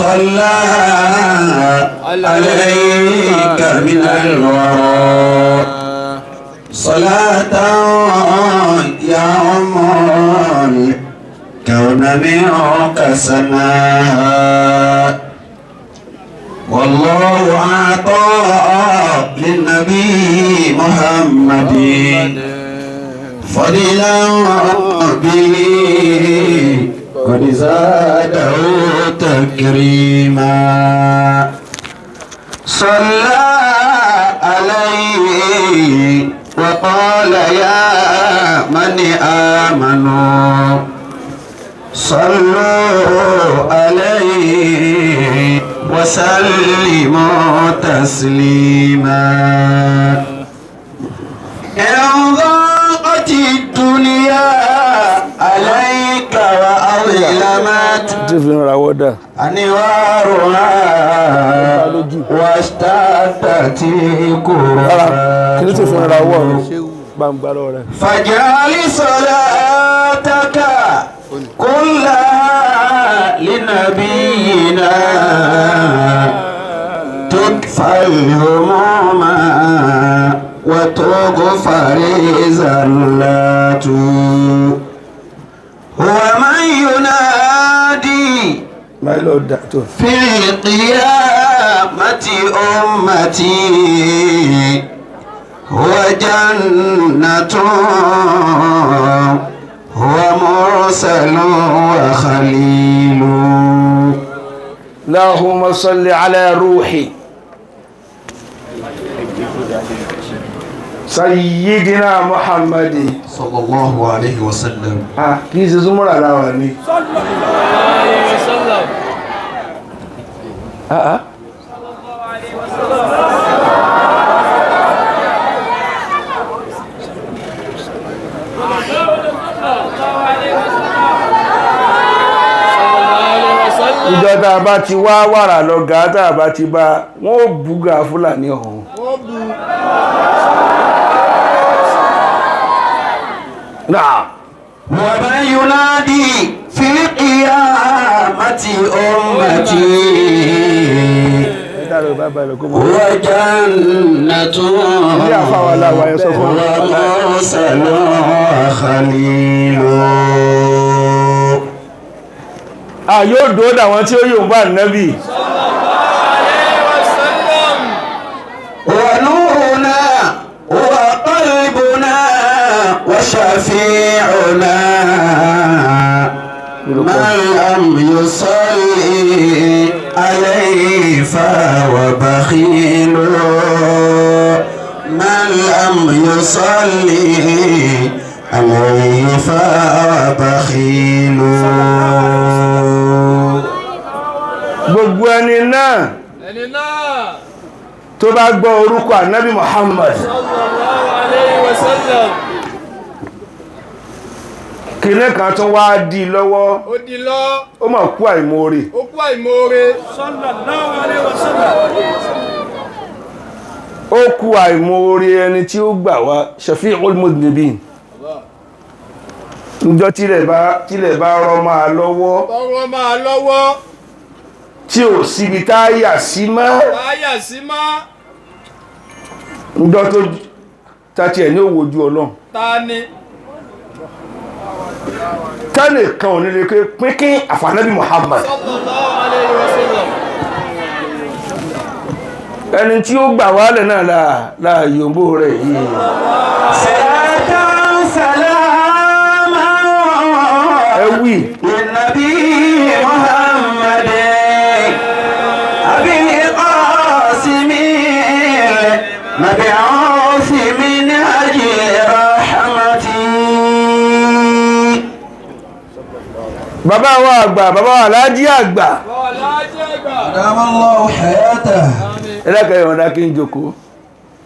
صلى عليك من الورى صلاة يا عم الكون منك سناها والله أعطى للنبي محمد فضلا به قد زاده تكريما صلى عليه وقال يا من آمنوا صلوا عليه وسلموا تسليما إن ضاقت الدنيا عليك وأظلمت tí fi ń rawọ́ dà أنوارها واشتدت rárá kí ló ti fi ń rawọ́ كرباتها gbangba lọ rẹ̀. فاجعل صلاتك كلها لنبينا تكفى الهموم وتغفر الزلات هو من ينادي máa lọ dà tó. في القيامة أمتي هو جنة هو مرسل وخليل اللهم صل على روحي سيدنا محمد صلى الله عليه وسلم. Ah, kì í ṣe súnmọ́ra láwa ni. Ah, ah. Ìjọ tá a bá ti wá wàrà lọ gàá tá a bá ti bá wọn ò búgà Fúlàní ọ̀hún. Náà. ومن ينادي في القيامة أمتي Ẹ̀dá rẹ̀ bá balẹ̀ kó mọ̀. هو جنة Ilé àfáwà láwa ẹ sọ fún wa. ومرسل وخليل. A yóò dúró dàwọn tí ó yóò bá nábì. ونورنا وقلبنا وشفيعنا من لم يصلي عليه فهو بخيل من لم يصلي عليه فهو بخيل. Gbogbo ẹni náà ẹni náà tó bá gbọ́ orúkọ ànábì Muhammad sallallahu alayhi wa sallam kìnní kan tún wá di lọ́wọ́ ó di lọ ó mà kú àìmoore. ó kú àìmoore Ó kú àìmoore ẹni tí ó gbà wá Shafi'ul Mudhnibin. Níjọ́ tílẹ̀ bá rọ́ máa lọ́wọ́ tọrọ máa lọ́wọ́ tí ò síbi tá a yà sí mọ́. táyà sí mọ́ Níjọ́ tó tàti ẹ̀ ní òwò ojú Ọlọ́run. ta ni Tẹ́lẹ̀ kan ò ní lè pé pínpín àfànábì Muhammad. sallallahu alayhi wa sallam Ẹni tí ó gbà wálẹ̀ náà láà yòǹbó rẹ̀ yìí. صلاة سلاما Ẹ wí. للنبي محمد أبي القاسم المبعوث من أجل رحمتي. Bàbá wa àgbà, bàbá wa aláàjì àgbà. bọ́ọ̀ lájẹ́ àgbà أدام الله حياته. Ẹlẹ́kẹ̀ẹ́ ìrọ̀dá kí n jókòó.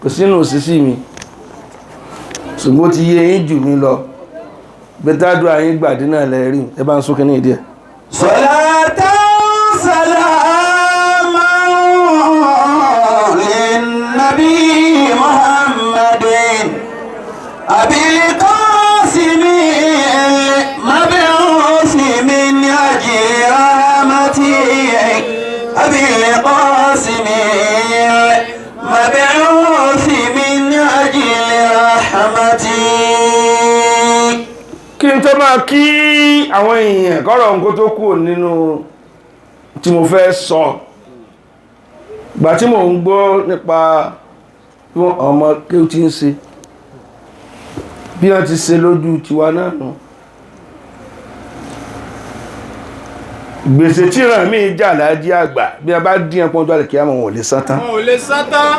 Kò sínú òṣìṣì mi. Ṣùgbọ́n ó ti yé yín jù mí lọ. Bẹ́tàdùn àyín gbàdí náà lẹ́rìí. Ẹ bá ń sún kínní ìdí ẹ̀. صلاة سلاما للنبي محمد أبي القاسم المبعوث من أجل رحمته. máa kí àwọn èèyàn kọ́rọ̀ nǹkan tó kù nínú tí mo fẹ́ sọ. Gbà tí mò ń gbọ́ nípa bí wọ́n ọmọ kí ó ti ń ṣe, bí wọ́n ti ṣe lójú tiwa náà nù. Gbèsè tí ràn mí jà lájí àgbà bí a bá dín ẹpọn ojú àlèkè àmọ́ wọn ò lè san tán. Wọn ò lè san tán.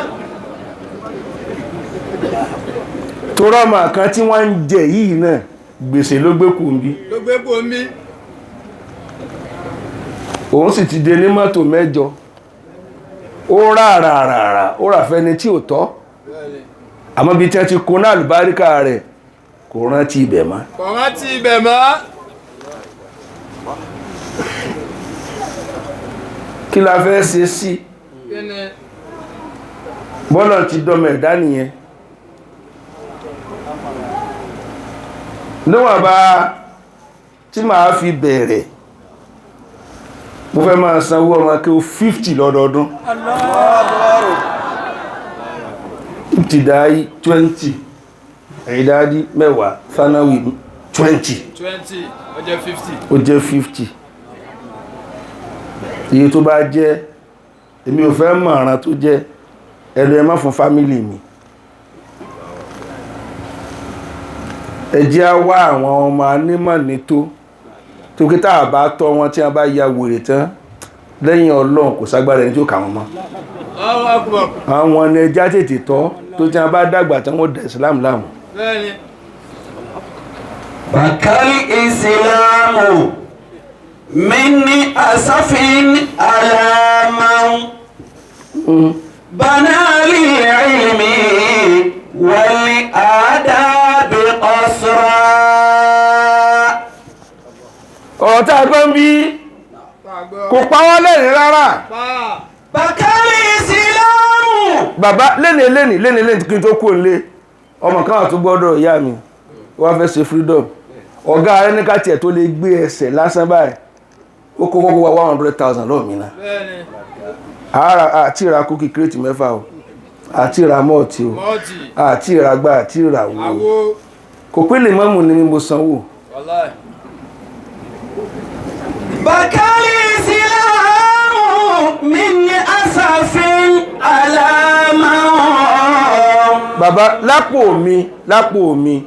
Torọ́ ọmọ kan tí wọ́n ń jẹ yìí náà gbèsè ló gbé kù ń bí. Ló gbé kù ń bí. Òun sì ti dé ní mọ́tò mẹ́jọ. Ó rà rà rà rà ó rà fẹ́ni tí ò tọ́. Àmọ́ bí tí wọ́n ti kó náà àlùbáríkà rẹ̀ kò rántí ibẹ̀ mọ́. Kò rántí ibẹ̀ mọ́. Kí la fẹ́ ṣe sí? Bọ́lá ti dọ́mọ ẹ̀dá nìyẹn. Níwọ̀n bá tí màá fi bẹ̀rẹ̀, mo fẹ́ máa sanwó ọmọ kí o 50 lọ́dọọdún. Ìtìdáyí 20, ìdájí mẹ́wàá, thanawi 20. 20, ó jẹ́ 50. Ó jẹ́ 50. Iye tó bá jẹ́, èmi ò fẹ́ mọ̀ ọ̀ràn tó jẹ́, ẹ̀rọ ẹ má fún fámílì mi. Ẹ jẹ́ á wá àwọn ọmọ anímọ̀ nító tó kí tá a bá tọ́ wọn tí a bá ya wèrè tán lẹ́yìn Ọlọ́run kò ságbára ẹni tí ó kà wọ́n mọ́. Àwọn ẹni ẹja tètè tọ́ tó tí a bá dàgbà tán wọ́n dẹ̀ Islam láàmú. Bàkálí Ìsìlámù minni asafin alaman banali ilmi wali adabi qasra. Ọ̀rọ̀ tá a gbọ́ ń bí kò pa wọ́n lẹ́rìn rárá. Bàkálí Ìsìlámù. Bàbá lẹ́nì lẹ́nì lẹ́nì lẹ́nì kí n tó kú òǹlé ọmọ kan àtún gbọ́dọ̀ ìyá mi wọ́n fẹ́ ṣe freedom. Ọ̀gá rẹ̀ ní ká tiẹ̀ tó lè gbé ẹsẹ̀ lásán báyìí ó kó kókó wa 100,000 lọ́ọ̀ mi náà. Àti ìra kókì kírètì mẹ́fà o, àti ìra mọ́ọ̀tì o, àti ìra gbá, àti ìra wo. Kò pé lè mọ́mù ni mo sanwó. Bàkálí Ìsìlámù min asafin alaman. Bàbá lápò mi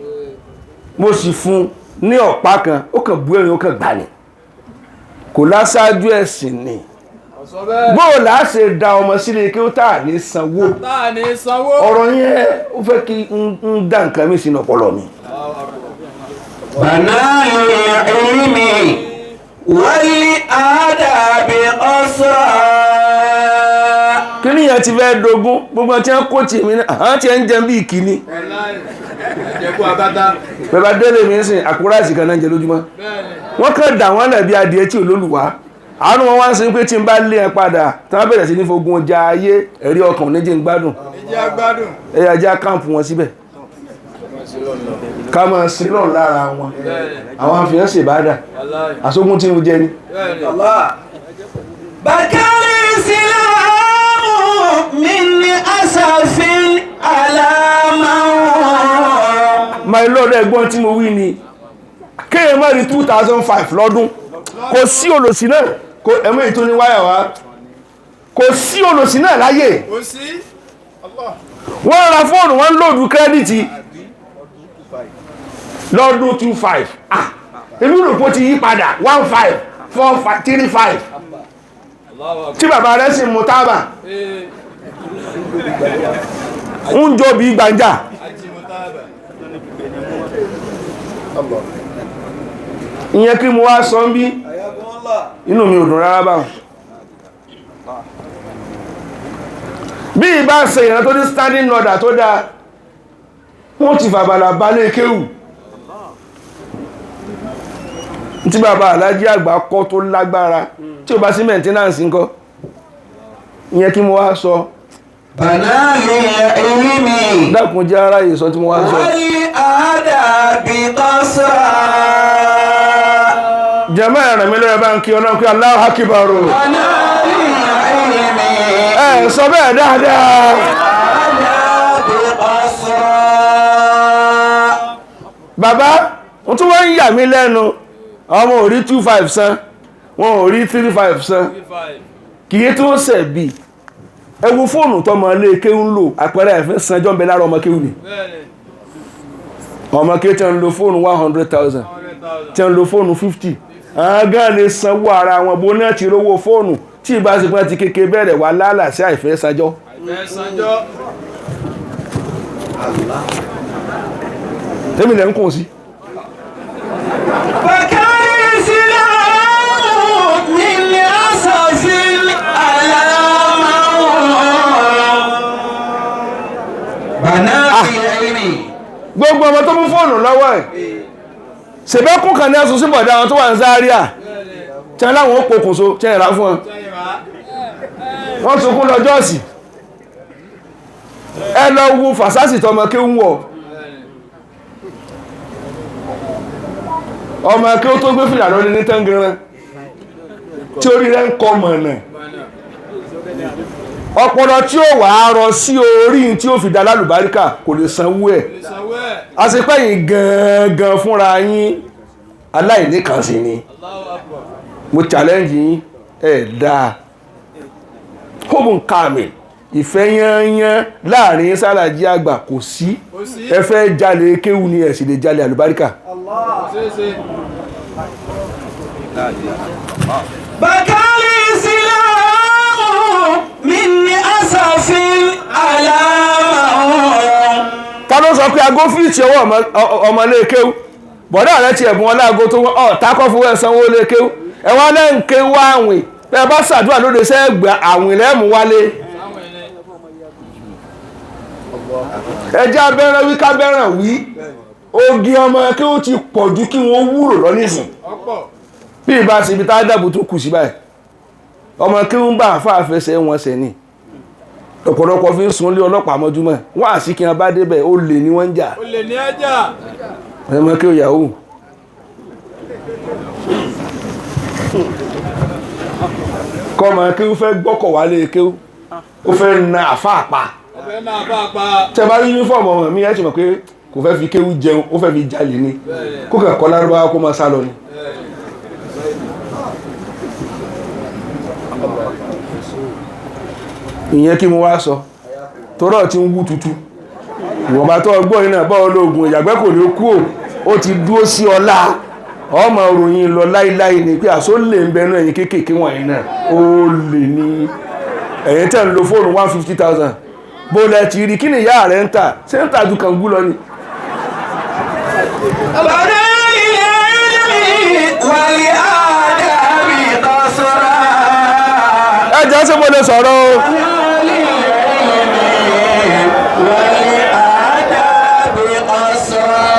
mo sì fún ní ọ̀pá kan, ó kàn bú ẹ̀rín, ó kàn gbà ní. Kò láṣáájú ẹ̀sìn ni. Bóò là á ṣe da ọmọ sílé kí ó tà ní sanwó. Ọ̀rọ̀ yẹn ó fẹ́ kí n dá nǹkan mi sínú ọpọlọ mi. Banali ilmi wali adabi qasra. Kí ni ìyẹn ti fẹ́ dogun? Gbogbo tí wọ́n kó tì mí náà, àwọn tí ń jẹun bí ìkíní. Bàbá délé mi ń sìn àkúrà ìsìnkan náà ń jẹ lójúmọ́. Wọ́n kàn dà wọ́n lẹ̀ bí adìẹ tí olólùwà. Àánú wọn wá ń sin pé tí n bá lé ẹ padà tí wọ́n bẹ̀rẹ̀ sí ní fogun ọjà ayé ẹ̀rí ọkàn oníjẹ́ ń gbádùn. Ẹ̀yà ajá káàmpù wọn síbẹ̀. Ká máa sin lọ́run lára wọn. Àwọn àfihàn ṣèbádà. Àsógún tí mo jẹ ni. Bàkálí Ìsìlámù min asafin alaman. My lord, ẹ̀gbọ́n tí mo wí ni kéèyàn má rí 2005 lọ́dún. Kò sí olòṣì náà, kò ẹ̀mọ́ èyí tó ní wáyà wá, kò sí olòṣì náà láyé. Wọ́n ra fóònù, wọ́n lòdù kírẹ́dìtì lọ́dún 25. Ah, èmi rò pé ó ti yí padà 15 4 5 3 5 tí bàbá rẹ̀ sì mú tábà ń jọ bí gbàǹjà. Ìyẹn kí mo wá sọ ń bí inú mi ò dùn rárá báwọn. Bí ìbá ṣe ìran tó ní standing order tó dáa, wọ́n ti fàbàlà balẹ̀ kéwù. Tí bàbá alájí àgbà kọ́ tó lágbára tí ó bá sí maintenance ńkọ́. Ìyẹn kí mo wá sọ. Banali ilmi. Dákun jẹ́ ara yìí sọ tí mo wá sọ. Wali adabi qasra. Jàmáà ẹ̀ràn mi lọ́rẹ̀ bá ń kí Ọlọ́run pé Allahu Akbar. Banali ilmi. Ẹ sọ bẹ́ẹ̀ dáadáa. Adabi qasra. Bàbá Wọ́n tún wọ́n ń yà mí lẹ́nu. Àwọn ọmọ ò rí 2.5 san, wọn ò rí 3.5 san. 3.5. Kì í tún ṣẹ̀ bí. Ẹ wo fóònù tọmọ ilé kéwú ń lò, àpẹẹrẹ ẹ̀fẹ́ sanjọ́ ń bẹ lára ọmọ kéwú ni. Bẹ́ẹ̀ni. Ọmọ kéwú tí ń lo fóònù 100,000, 100,000. tí ń lo fóònù 50. Àwọn gan lè sanwó ara wọn bó náà ti rówó fóònù tí ìbáṣepọ̀ ti kéke bẹ̀rẹ̀ wà lálà sí àìfẹ́ sanjọ́. Àìfẹ́ sanjọ́. Tẹ́mi lẹ́ ń kùn sí. بكى الإسلام من أساس العلامة بنى العلم. Gbogbo ọmọ tó mú fóònù lọ́wọ́ ẹ̀ ṣèbẹ́kùn kan ní ẹ̀sùn sí bọ̀dá àwọn tó wà ní Zaria tí wọ́n láwọn ó pokùnso tí wọ́n rà fún wọn. Sẹ́yìn rà. Wọ́n sunkún lọ jọ́ọ̀sì. Ẹ lọ wo fàṣásì tọmọ kí ń wọ̀. Ọmọ kí ó tó gbé fìlà lórí ní tẹ́ngẹrẹ tí orí rẹ̀ ń kọ mọ̀nà. Ọpọlọ tí ó wà á rọ sí orí tí ó fi dá lálùbáríkà kò lè sanwó ẹ̀. Lè sanwó ẹ̀. Àṣepẹ́yìn gangan fúnra yín aláìní kan sí ni. Allahu Akbar. Mo challenge yín ẹ̀ dáa. Home kamil ìfẹ́ yányán láàrin sálàjí àgbà kò sí. Kò sí. Ẹ fẹ́ jalè kéwù ni ẹ̀ sì lè jalè àlùbáríkà. Kò ṣeé ṣe. بكى الإسلام من أسف العلامة. Ta ló sọ pé aago fíìtì ọwọ́ ọmọ ilé kéwù? Bọ̀dá rẹ ti ẹ̀bùn ọláago tó wọ́n ọ̀ tákọ́ fún ẹ̀ sanwó ilé kéwù. Ẹ wá lẹ́ ń kéwù àwìn. Bẹ́ẹ̀ bá ṣàdúrà lóde sẹ́gbà àwìn lẹ́mú wálé. Sáwọn ẹni. Ẹjẹ́ abẹ́rẹ́ wí kábẹ́rẹ́ wí. Ogi ọmọ kéwù ti pọ̀ ju kí wọ́n wúrò lọ nísìn. Ọ̀pọ̀. Bí ìbá ṣe ibi tá a dàbò tó kù sí báyìí. Ọmọ kéwù ń bá àfáà fẹsẹ̀ wọn sẹ̀ ni. Ọ̀pọ̀lọpọ̀ fi ń sun lé ọlọ́pàá mọ́júmọ́. Wọ́n àsìkí wọn bá débẹ̀ ó lè ní wọ́n ń jà. Olè ní ẹja. Ọmọ kéwù yahoo. Kọ́mọ kéwù fẹ́ gbọ́kọ̀ wálé kéwù. Ó fẹ́ na àfáà pa. Ọ̀fẹ́ náà bá pa. Tẹ bá rí yúnífọ̀mù ọmọ mi ẹ ti mọ̀ pé kò fẹ́ fi kéwù jẹun, ó fẹ́ fi jalè ni. Kó kàn kọ́ lárúbáwá kó máa sá lọ ni. Ìyẹn kí mo wá sọ torọ́ ti ń wú tutu ìwọ̀nba tó ọgbọ́n yìí náà bá ológun ìyàgbẹ́ kò ní kú ò ó ti dúró sí ọlá ọmọ ròyìn lọ láíláí ni pé àsó lè ń bẹnu ẹ̀yìn kéékèèké wọ̀nyí náà ó lè ní ẹ̀yìn tẹ̀ ń lo fóònù 150,000 bó lẹ ti rí kí ni ìyá rẹ̀ ń tà ṣé ń tà ju kàngú lọ ni. بنى العلم والآداب قصرا. Ẹ jẹ́ ṣé mo lè sọ̀rọ̀ o. والآداب قصرا.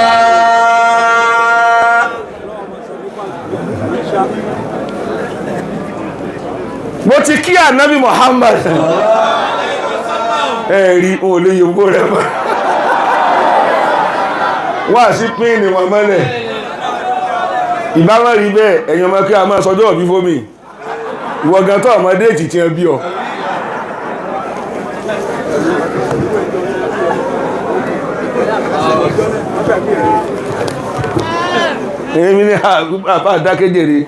Mo ti kí ànábì Muhammad ẹ rí n ò lè yòókù rẹ mọ́ wá sí pín ní wọn mọ́lẹ̀ ìbámọ́ rí bẹ́ẹ̀ ẹ̀yin ọmọ kí a máa sọjọ́ òbí fómi ìwọ gan tó ọmọ déètì tí wọ́n bí ọ. Èmi ní àbá dákẹ́jèrè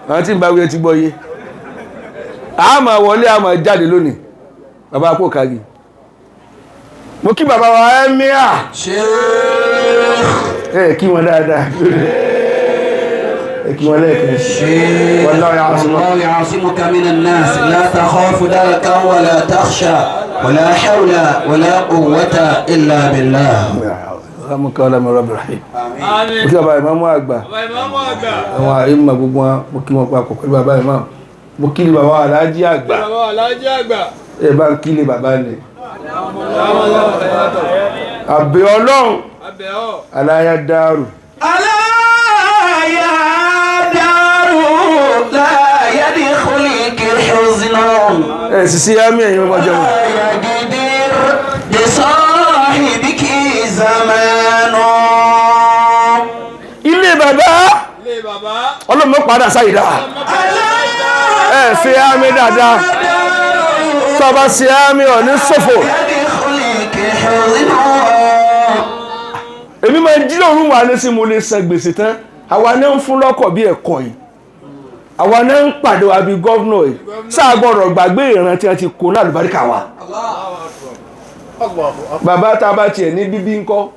àwọn tí ń bá wí ẹ ti gbọ́ yé a máa wọlé a máa jáde lónìí bàbá kò kági mo kí bàbá wa ẹ́míà ẹ kí wọn dáadáa ẹ kí wọn lẹ́ẹ̀kan wallahu ya'simuka. والله يعصمك من الناس لا تخاف دركا ولا تخشى ولا حول ولا قوة إلا بالله. Ọlọ́mọkẹ́ ọlọ́mọ rọ́bì rahim. Àmín. Mo kí bàbá ìmáàmù àgbà Bàbá ìmáàmù àgbà. àwọn àìmọ̀ gbogbo wọn mo kí wọn papọ̀ pẹ̀lú bàbá ìmáàmù mo kí ni bàbá aláàjì àgbà Bàbá aláàjì àgbà. ẹ bá ń kí ni bàbá ni. Àbẹ̀ Ọlọ́run Abẹ́ ọ̀. aláyá dárò. ألا يا دار لا يدخلك حزن Ẹ sì sí ámì ẹ̀yin ọmọ jẹun. لا يقدر لصاحبك زمان. Ilé bàbá Ilé bàbá. ọlọ́mọ padà sáyidá. Ẹ ṣe ámì dáadáa. Tọ́ba ṣe ámì ọ̀ ní ṣòfò. يدخلك حزن. Èmi máa jí lóru wà ní sí mo lè san gbèsè tán. Àwa náà ń fún lọ́kọ̀ bí ẹ̀kọ́ yìí, àwa náà ń pàdé wa bí gọ́vnọ̀ yìí. Sáà gbọ́dọ̀ gbàgbé ìran tí wọ́n ti kó náà lùbáríkà wa. Bàbá tá a bá tiẹ̀ ní bíbí ńkọ́,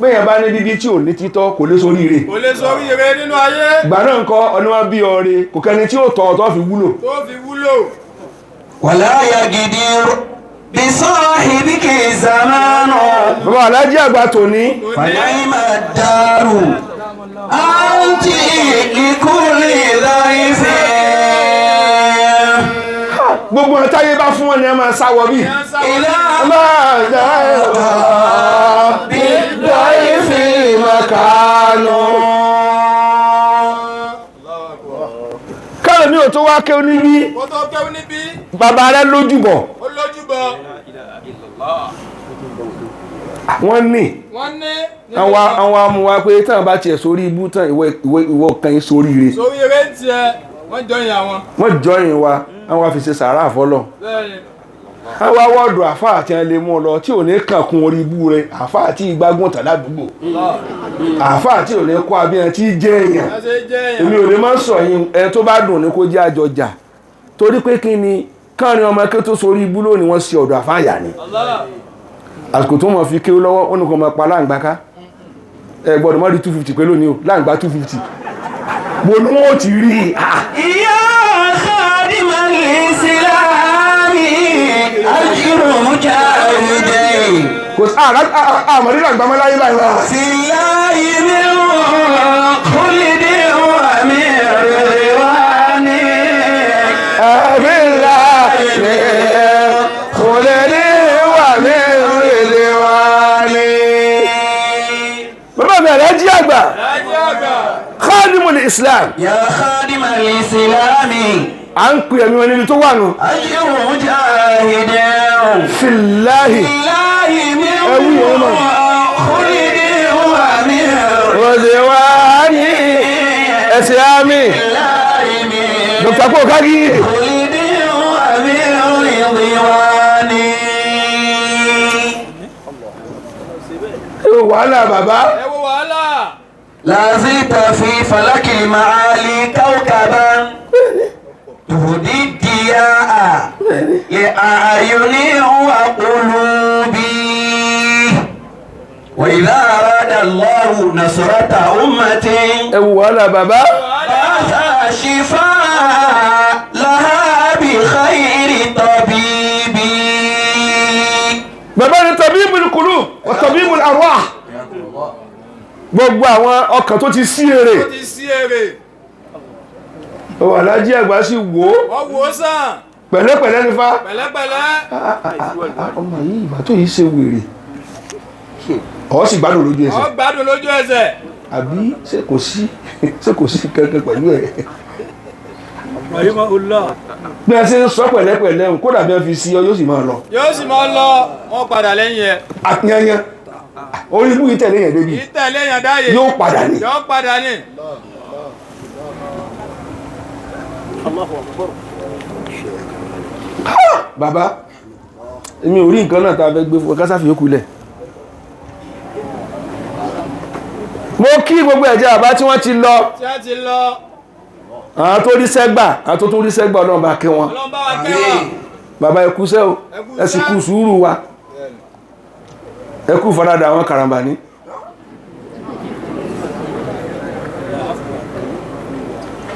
bẹ́yẹn bá ní bíbí tí ò ní títọ́ kò lè sóríire. Kò lè sóríire nínú ayé. Ìgbà náà ńkọ́ ọ̀nà wọn bí ọ̀rẹ́ kò kẹ́ni tí ó tọ̀ ọ́ tó fi wúlò. Tó fi wúlò. Wala yagidir bisahibiki zamanu. Bàbá Alájí àgbà tòní. Fàyàìmà dàrú. Àǹtí likulli dhaifin. Gbogbo ọ̀nà táyé bá fún wọn ni ẹ máa sáwọ bí. Ìlà Máa dá ẹ̀rọ bí dáìfì màkánù. Káàlù mi ò tó wá kéwú níbí. Ó tó kéwú níbí. Bàbá rẹ lójúbọ̀. Ó lójúbọ̀. Wọ́n ní. Wọ́n ní. Àwọn amúwa pé tán bá tiẹ̀ sórí ibú tán ìwọ kan yín sórí ire. Sórí ire ń tiẹ̀, wọ́n jọyìn àwọn. Wọ́n jọyìn wa, àwọn afi ṣe sàárà fọlọ́. Bẹ́ẹ̀ni. Àwọn awọ́dù àfáà àti ẹ̀ lè mú ọ lọ tí ò ní kàn kún orí ibú rẹ, àfáà àti ìgbágùn tà ládùúgbò. Àfáà tí ò ní kọ́ abíyàn tí jẹ́ èèyàn. Èmi ò lè má sọ yín, ẹ tó bá dùn ní kó jẹ́ àjọjà. Torí pé kí ni káàrin ọmọ akẹ́ tó sórí ibú lónìí wọ́n ṣe ọ̀dọ̀ àfáà yà ni. Àsìkò tó mọ̀ fi kéwú lọ́wọ́, ó ní kó máa pa láǹgbá ká. Ẹ gbọ́dọ̀ má rí 250 pé lónìí o, láǹgbá 250. Mo ní wọ́n ti rí i. Ya khadimal islami ajiru mujahidin. Kò sí àmọ̀rí làǹgbá mọ́ láyé báyìí wá. Fillahi min khulidin wa min ridwani. Fillahi min khulidin wa min ridwani. Bàbá mi Alájí àgbà. Khadimul Islam. Ya khadimal islami. À ń pè ẹ̀mí wọn níbi tó wà nù. Ajiru mujahidin. Fillahi. Fillahi min Ẹwú wọn mọ̀. khulidin wa min Ridwani. Ẹ̀sìn àmì. Fillahi min Dr. Kó kági. khulidin wa min ridwani. Ẹ wo wàhálà bàbá. Ẹ wo wàhálà. لازلت في فلك المعالي كوكبا تهدي الضياء لأعين وقلوبي وإذا أراد الله نصرة أمة Ẹ wo wàhálà bàbá. بعث شفاء لها بخير طبيب. Bàbá ni tabibul qulub wa tabibul arwah. Gbogbo àwọn ọkàn tó ti sí èrè. Tó ti sí èrè. Ọwọ́ Alájí àgbà sì wò ó. Wọ́n wò ó sàn. Pẹ̀lẹ́pẹ̀lẹ́ ní fa. Pẹ̀lẹ́pẹ̀lẹ́. Ọmọ yìí ìgbà tó yìí ṣe wèrè. Ọ̀ sì gbádùn lójú ẹsẹ̀. Ó gbádùn lójú ẹsẹ̀. Àbí ṣé kò sí kankan pẹ̀lú ẹ̀. Bí a ṣe ń sọ pẹ̀lẹ́pẹ̀lẹ́ ń kódà bí wọ́n fi sí ọ yóò sì máa lọ. Yóò sì máa lọ, wọ́n padà lẹ́yìn ẹ̀. Àyànyàn. Orí ibú yìí tẹ̀lé yẹn débi. Yìí tẹ̀lé yẹn dáyé. Yóò padà ní. Yóò padà ní. Bàbá, èmi ò rí nǹkan náà tá a fẹ́ gbé fún kásáfì yókù lẹ̀. Mo kí gbogbo ẹ̀jẹ̀ bàbá tí wọ́n ti lọ. Tí wọ́n ti lọ. Àwọn tó rí sẹ́gbà, àwọn tó tún rí sẹ́gbà Ọlọ́run bá kẹ́ wọn. Ọlọ́run bá wa kẹ́ wọn. Bàbá ẹ kú sẹ́ o, ẹ sì kú sùúrù wa. Ẹ kú faradà àwọn karambani.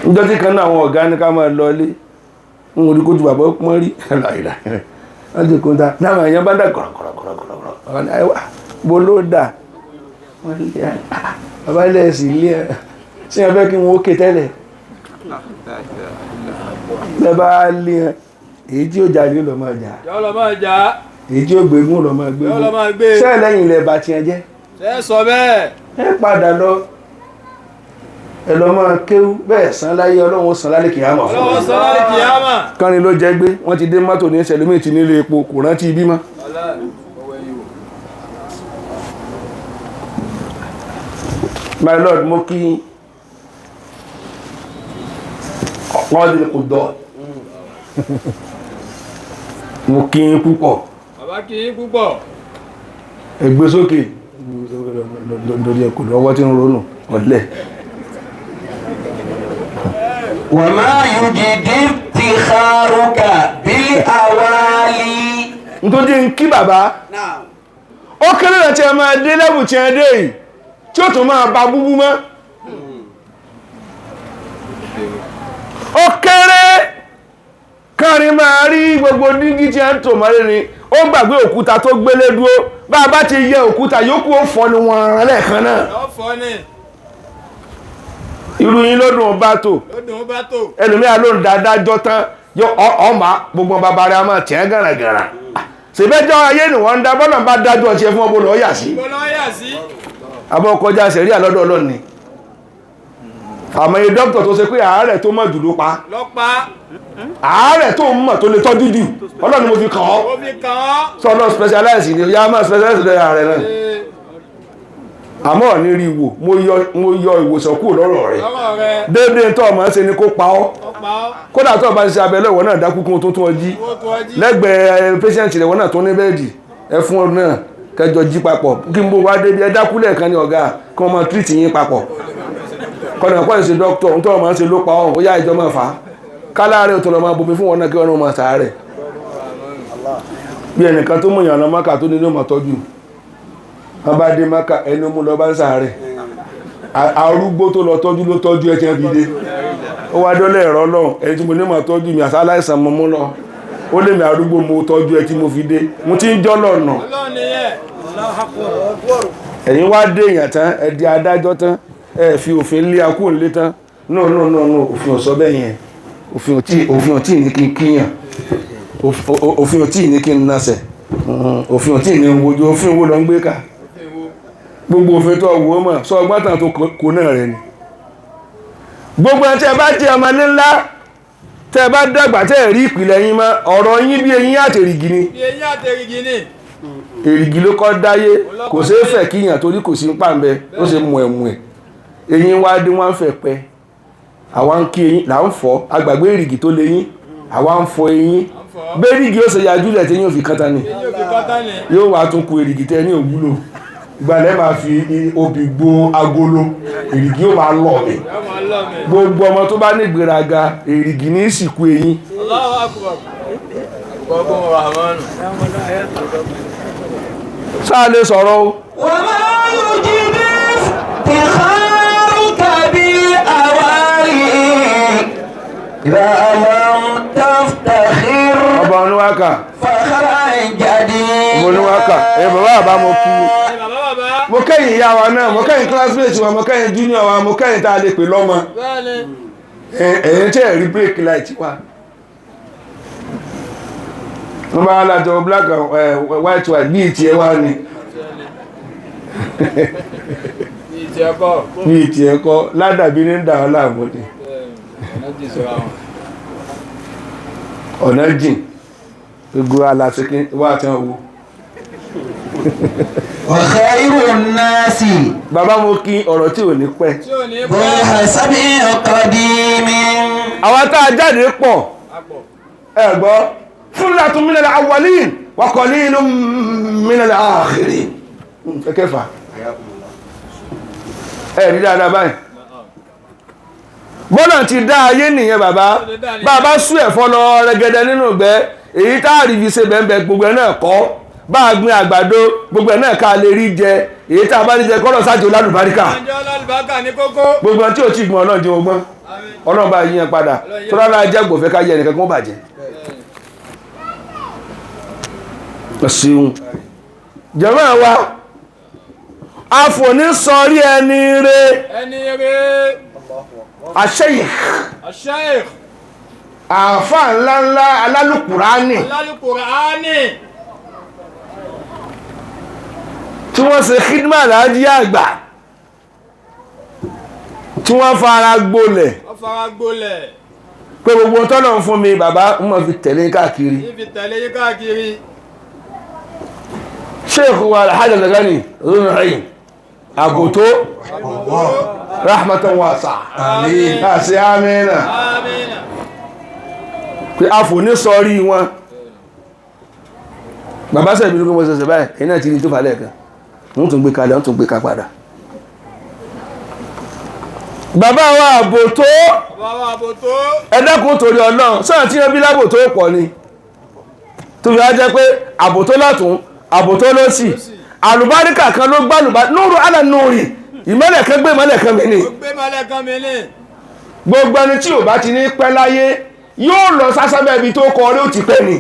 Níjọ́ tí kan náà àwọn ọ̀gá ní ká máa lọ ilé, ń orí kójú bàbá ó pọ́n rí. Wọ́n ti kún ta, náà èèyàn bá dà kọ̀rọ̀kọ̀rọ̀kọ̀rọ̀. Bó ló dà? Bàbá ilé ẹ̀sìn ilé ẹ̀ sí ẹ fẹ́ kí wọ́n ó ké tẹ́lẹ̀. Bẹ́ẹ̀ bá lé ẹ, èyí tí ó jà ní lọ máa jà. Yóò lọ máa jà. Èyí tí ó gbégún lọ máa gbégún. Yóò lọ máa gbé. Ṣé lẹ́yìn ilẹ̀ bá tiẹ̀ jẹ́? Ṣé sọ bẹ́ẹ̀? Ẹ padà lọ. Ẹ lọ máa kéwú bẹ́ẹ̀ san láyé Ọlọ́run ó san lálẹ́ kìyàmọ̀ fún Ọlọ́run san lálẹ́ kìyàmọ̀. Kánrin ló jẹ́ gbé, wọ́n ti dé mọ́tò ní ẹsẹ̀ ti nílé epo kò rántí ibi mọ́. My Lord, mo kí ọ̀pọ̀ kò dọ̀. Mo kí yín púpọ̀. Bàbá kí yín púpọ̀. Ẹ gbé sókè. lórí ẹ̀kọ́ lọ́wọ́ tí ń ronú ọ̀lẹ́. وما يجدي افتخارك بالأوالي. Nítorí ń kí bàbá ó kéré rẹ̀ tí ẹ máa dé lẹ́bù tí ẹ dé yìí tí ó tún máa ba búbú mọ́. Ó kéré kárin máa rí gbogbo dígí tí ẹ ń tò mọ́lé ni ó gbàgbé òkúta tó gbélé dúró. Bá a bá ti yẹ òkúta yòókù ó fọ́ ni wọ́n lẹ́ẹ̀kan náà. Irú yín ló dùn bá tò, ẹlòmíà ló ń dájọ́ tán ọmọ gbogbo bàbá rẹ̀ a máa tẹ̀ gàràgàrà. Ṣèbẹ́jọ́ ayé ni wọ́n ń dá bọ́lá bá dájọ́ ọtí ẹ fún ọmọ lọ́ọ́ yà sí. Àbọ̀ kọjá sẹ̀rí àlọ́dọ̀ ọlọ́ni. Àmọ́ iye dókítà tó ṣe pé àárẹ̀ tó mọ̀ jù ló pa. Àárẹ̀ tó mọ̀ tó lè tọ́jú jù ọlọ́ni mo fi kàn ọ́. Sọ lọ specialize ni ya máa specialize lórí ààrẹ náà. Àmọ́ ní rí wò mo yọ ìwòsàn kúrò lọ́rọ̀ rẹ̀. Déédéé tó ọmọ ṣe ni kó pa ọ́. Kódà tó bá ń ṣe abẹ lọ́wọ́ náà dákú kún tó tún ọ jí. Lẹ́gbẹ̀ẹ́ patient rẹ̀ wọ́n náà tó ní bẹ́ẹ̀dì ẹ fún ọ náà kẹjọ jí papọ̀ kí n bó wá débi ẹ dákú lẹ́ẹ̀kan ní ọ̀gá kí wọ́n máa treat yín papọ̀. Kọ́nà kọ́ ìṣe dókítà ohun tó ọmọ ṣe ló pa ọ́ ó yá ìjọ máa fà á. Káláàárẹ̀ tó lọ máa bomi fún wọn náà kí wọ́n máa sàárẹ̀. Bí ẹnìkan tó mú ìyànà Mákà tó ní ló máa tọ́jú. Wọ́n bá dé Mákà ẹni mú lọ bá ń sàárẹ̀. Arúgbó tó lọ tọ́jú ló tọ́jú ẹ tiẹ́ fi dé. Ó wá dọ́lẹ̀ ẹ̀rọ lọ́hùn ẹni tí mo ní máa tọ́jú mi àṣà aláìsàn mo mú lọ. Ó lè mi arúgbó mo tọ́jú ẹ tí mo fi dé. Mo ti ń jọ́ lọ́nà. Ẹ̀yin wá dé èèyàn tán, ẹ di adájọ́ tán, ẹ fi òfin lé akú òǹlé tán. No no no no, òfin ò sọ bẹ́ẹ̀ yẹn. Òfin ò tí ì ní kí n kíyàn. Òfin ò tí ì ní kí n nasẹ̀. Òfin ò tí ì ní wojú. Òfin wo lọ ń gbé ká? Gbogbo òfin tó wò ó mọ̀ sọ ọgbọ́n tàn tó kò náà rẹ ni. Gbogbo ẹ̀ tí ẹ bá jẹ́ ọmọdé ńlá tẹ́ ẹ bá dàgbà tẹ́ ẹ rí ìpìlẹ̀ yín mọ́ ọ̀rọ̀ yín bí eyín àtèrìgì ni. Èrìgì ló kọ́ dáyé kò ṣeé fẹ̀ kíyàn torí kò sí ń pàǹbẹ ó ṣe mú ẹ̀mú ẹ̀. Eyín wá dé wọ́n fẹ̀ pẹ́ àwa ń kí eyín là ń fọ́ agbàgbé èrìgì tó lé yín àwa ń fọ eyín bẹ́ẹ̀rìgì ó ṣe yájú lẹ̀ tí yín ò fi kán tán ni yóò wá tún ku èrìgì tẹ́ ní òwúlò ìgbàlẹ̀ máa fi obì gbo agolo èrìgì ó máa lọ mi. Gbogbo ọmọ tó bá ní ìgbéraga èrìgì ní ìsìnkú eyín. Sáà lè sọ̀rọ̀ o. وما يجدي افتخارك بالأوالي إذا لم تفتخر Ọba oníwákà. فخرا جديدا. Ọba oníwákà. Ẹ bàbá bàbá mo kí. Mo kẹ́yìn ìyá wa náà, mo kẹ́yìn classmate wa, mo kẹ́yìn junior wa, mo kẹ́yìn tá a lè pè lọ́mọ. Ẹ̀yin tí ẹ̀ rí break light wa. Wọ́n bá lájọ black and white white bí ìtì ẹ wá ni. Bí ìtì ẹ kọ́, ládàbí ní dà ọ́ láàmú ni. Ọ̀nà jìn, gbogbo aláṣẹ́kí wá tí wọ́n wo. وخير الناس Bàbá mo kí ọ̀rọ̀ tí ò ní pẹ́. ذو حسب قديم. Àwọn tá a jáde pọ̀, ẹ gbọ́, fullatun minal awwalin wa qalilun minal akhirin. Kẹfà. Ẹ rí dáadáa báyìí. Bọ́lá ti dá ayé nìyẹn bàbá. Bàbá sú ẹ̀fọ́ lọ rẹ́gẹ́dẹ́ nínú ìgbẹ́. Èyí tá a rí fi ṣe bẹ́ẹ̀ gbogbo ẹ̀ náà kọ́. Bá a gbin àgbàdo gbogbo ẹ̀ náà ká lè rí jẹ. Èyí tá a bá rí jẹ kọ́lọ̀ sájò lálùbáríkà. Gbogbo ẹ̀ tí ò tí gbọ́n Ọlọ́run jẹ́ ọgbọ́n. Ọlọ́run bá yíyan padà. Tó rárá jẹ́ gbòfẹ́ ká yẹ ẹnìkan kó bàjẹ́. Ṣeun. Jàmáà wa, àfòní sọrí ẹni re. Àṣeyìk. Àfà ńláńlá alálùkùránì. Tí wọ́n ṣe khidma Alhaji àgbà. Tí wọ́n fara gbolẹ̀. Pé gbogbo tọ́lọ̀ ń fún mi bàbá ń mọ̀ fi tẹ̀lé káàkiri. Sheikh wa Alhaji Al-Ghani Zunrain Agoto rahmatan wasa. Àmín. Àti amina. Pé a fò ní sọrí wọn. Bàbá sẹ̀bí ló kí wọ́n sẹ̀sẹ̀ báyìí, ẹ̀yìn náà ti rí tó fà lẹ́ẹ̀kan. Wọ́n tún gbé kalẹ̀, wọ́n tún gbé ka padà. Bàbá wa àbò tó ẹ dákun torí Ọlọ́run sọ́nà tí wọ́n bí lábò tó pọ̀ ni tó fi wá jẹ́ pé àbò tó lọ́tún àbò tó lọ́sì àlùbáríkà kan ló gbá àlùbáríkà núrù àlà núrì ìmọ́lẹ̀ kan gbé ìmọ́lẹ̀ kan mi ni gbogbo ẹni tí ò bá ti ní pẹ́ láyé yóò lọ sásábẹ́ ibi tó kọ orí ó ti pẹ́ ni.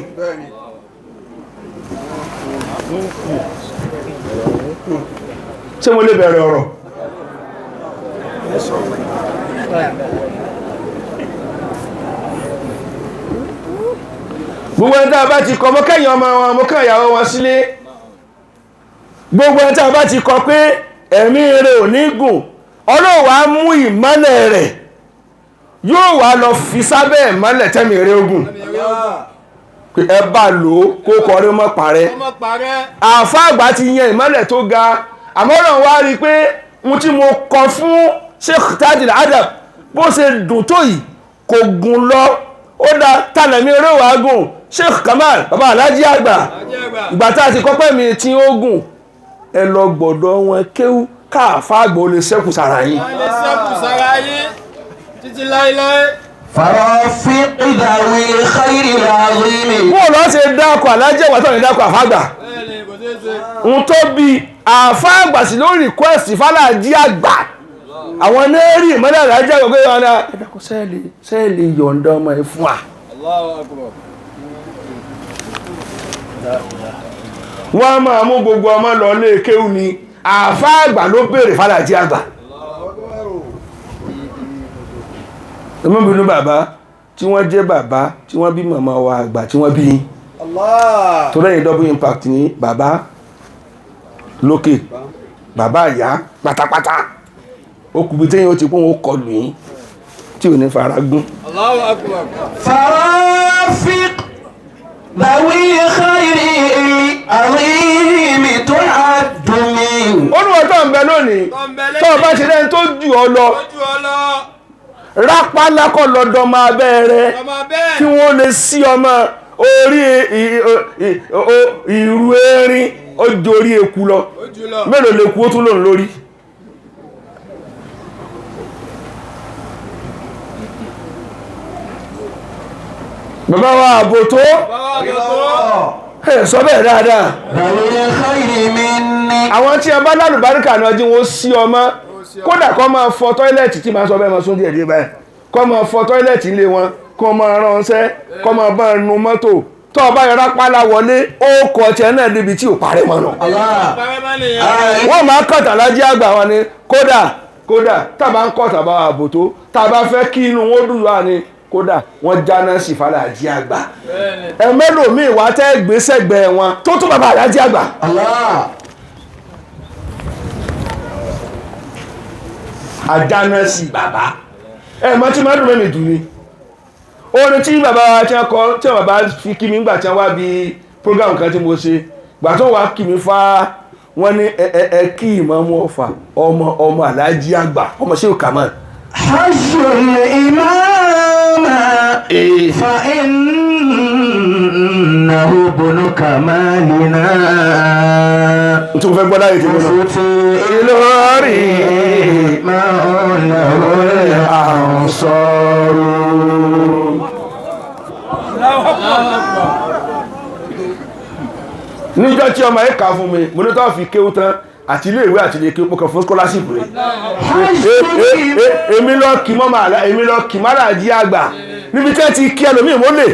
Ṣé mo lè bẹ̀rẹ̀ ọ̀rọ̀? Gbogbo ẹni tá a bá ti kọ mọ́ kẹ́yìn ọmọ wọn mọ́ kẹ́yìn ìyàwó wọn sílé. Gbogbo ẹni tá a bá ti kọ pé ẹ̀mí rẹ̀ ò ní gùn, Ọlọ́run wá mú ìmọ́lẹ̀ rẹ̀ yóò wá lọ fi sábẹ́ ìmọ́lẹ̀ tẹ́mi rẹ̀ ogun pé ẹ bá lò ó kó kọrí mọ́ parẹ́. Àáfàá àgbà ti yan ìmọ́lẹ̀ tó ga, àmọ́ Ọlọ́run wá rí i pé ohun tí mo kọ fún Sheikh Tajul Adab bó ṣe dùn tó yìí kò gùn lọ, ó da tànàmí eré wàá gùn. Sheikh Kamal bàbá Alhaji àgbà ìgbà tá a ti kọ́pẹ́ mi tí ó gùn, ẹ lọ gbọ́dọ̀ wọn kéwú káàfáà àgbà ó lè ṣẹ́kù sára yín. Títí láíláí. Farafiq dhawi khayri azimi. Bó lọ ṣe dákọ̀ Alhaji àgbà tó ní dákọ̀ àfáàgbà ń tó bí àfáàgbà sí lórí rìkwẹ́sì fàlàjì àgbà àwọn nẹ́ẹ̀rì ìmọ́lẹ̀ Alhaji àgbà pé wọn ẹ dákun sẹ́ẹ̀lì yọ̀ǹda ọmọ ẹ fún wa. Wọ́n máa mú gbogbo ọmọ lọ lé kéwú ni àfáàgbà ló béèrè fàlàjì àgbà. Ẹmọ́bìnú bàbá tí wọ́n jẹ́ bàbá tí wọ́n bí màmá wa àgbà tí wọ́n bí yín tó lẹ́yìn double impact ní bàbá lókè bàbá ìyá pátápátá ó kùbi téyìn ó ti pọ́n ó kọlù yín tí ò ní fara gún. Allahu Akbar. Farafiq dhawi khayri azimi tu'addu min. Olúwa tó ń bẹ lónìí tó o bá ṣe lẹ́ni tó jù ọ lọ rápálá kọ́ lọ́dọ̀ máa bẹ́ẹ̀rẹ̀ kí wọ́n lè sí ọmọ orí ìrù erin ó jorí eku lọ mélòó lè kú ó tún lòun lórí. Bàbá wa àbò tó ẹ sọ bẹ́ẹ̀ dáadáa. Àwọn tí a bá lálùbáríkà náà jí wọ́n sí ọmọ kódà kọ́ máa fọ tọ́ílẹ̀tì tí máa sọ bẹ́ẹ̀ máa sún díẹ̀ díẹ̀ báyìí kọ́ máa fọ tọ́ílẹ̀tì ilé wọn kọ́ máa ránṣẹ́ kọ́ máa bá nu mọ́tò tó o bá yọra pálá wọlé ó kọ tiẹ̀ náà débi tí ò parẹ́ mọ́ nù. Wọ́n máa kọ̀tà lájí àgbà wọn ni kódà kódà tá a bá ń kọ̀tà bá wa bò tó tá a bá fẹ́ kí inú wọn dùn wá ni kódà wọ́n jáná sí fàlàjì àgbà ẹ mélòó wá tẹ́ gbèsègbè wọn tó tún bàbá àlájì àgbà. Àjáná sí bàbá ẹ mọ̀ tí mọ́dún mẹ́rin dùn ni orin tí bàbá wa tí wọ́n kọ tí bàbá fi kí mi ńgbà tí wọ́n wá bí program kan tí mo ṣe gbà tó wá kí mi fa wọ́n ní ẹ kí ìmọ̀ọ́mú ọ̀fà ọmọ ọmọ Àlájì àgbà ọmọ ṣé òkà mọ́. Hajjul imama fa innahu bunu kamalina. N tún fẹ́ gbọ́ láyé tí mo lọ. Ìlọrin máa ń lọ àǹsọ̀rọ̀. Níjọ́ tí ọmọ ẹ̀ kà fún mi mo ní tó fi kéwú tán àti ilé ìwé àti ilé kéwú mo kàn fún scholarship rẹ̀. Èmi lọ kì mọ́ màá èmi lọ kì má làjí àgbà níbi tí ẹ ti kí ẹlòmíì mo lè.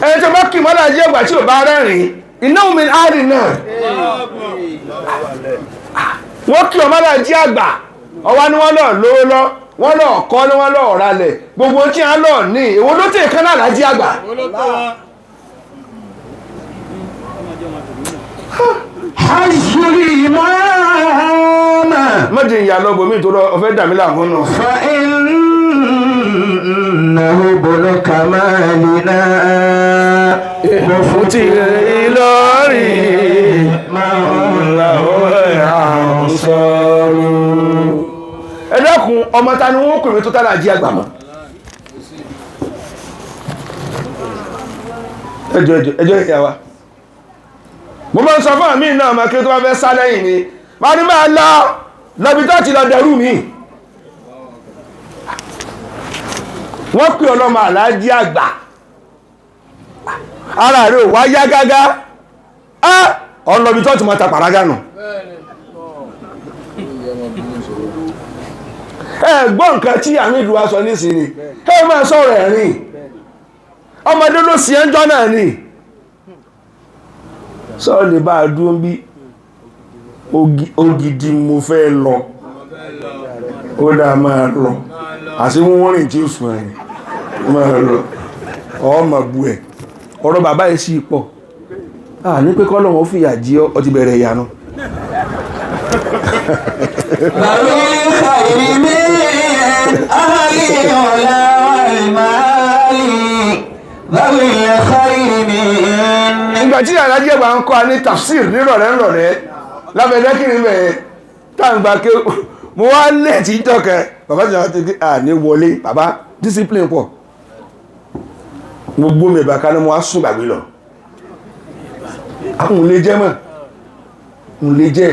Ẹni tó bá kì mọ́ làjí àgbà tí ò bá rẹ́rìn-ín iná omi àárín náà wọ́n kí ọmọ làjí àgbà ọwá ni wọ́n lọ lówó lọ wọ́n lọ kọ́ ni wọ́n lọ ralẹ̀ gbogbo tí a lọ ní èwo ló tẹ̀ kán náà lájí àgbà. Hajjul imama. Mọ́jì ìyá lọ bòmí tó lọ ọ̀fẹ́ dàmí láàmú nù. Fa innahu bunu kamalina. Mufti Ìlọrin máa ń lọ àǹsọ̀rọ̀. Ẹ dákun ọmọ ta ni wọ́n pè mí tó tálà jí àgbà mọ́. Ẹjọ́ ẹjọ́ ẹjọ́ ìyá wa. Mo máa ń sọ fún àmì náà máa kí tó bá fẹ́ sá lẹ́yìn mi, máa ní máa lọ lọ́bi tó ti lọ dẹrú mi. Wọ́n pè ọlọ́mọ aláàjì àgbà, ara rẹ̀ ò wá yá gágá, á ọlọ́bi tó ti máa ta pàrágà nù. Ẹ gbọ́ nǹkan tí àmì ìlú wa sọ nísìnyí, ẹ máa sọ̀rọ̀ ẹ̀rín, ọmọdé ló sì ẹjọ́ náà ni. Sọ́ọ̀ lè bá a dúró bí ògidì mo fẹ́ lọ, ó dáa máa lọ, àti wọ́n rìn tí ó sùn ẹ̀yìn máa lọ, ọmọ bu ẹ̀. Ọ̀rọ̀ bàbá yìí sì pọ̀, à ní pé kọ́ lọ́wọ́ fìyà jí ọ ti bẹ̀rẹ̀ ìyanu. ذوي الخير من أهل العلا والمال ذوي الخير من Ìgbà tí alájí ẹ̀gbà ń kọ́ a ní tafsir nírọ̀lẹ́ nírọ̀lẹ́ lábẹ́dẹ́kìnrin bẹ̀rẹ̀ táǹgbà ké mo wá lẹ́ẹ̀tì jọkẹ́ bàbá tí wọ́n ti gbé à ní wọlé. Bàbá discipline pọ̀, mo gbómi ìbá kaná, mo wá sùn gbàgbé lọ. Àwọn ò lè jẹ́ mọ̀, ò lè jẹ́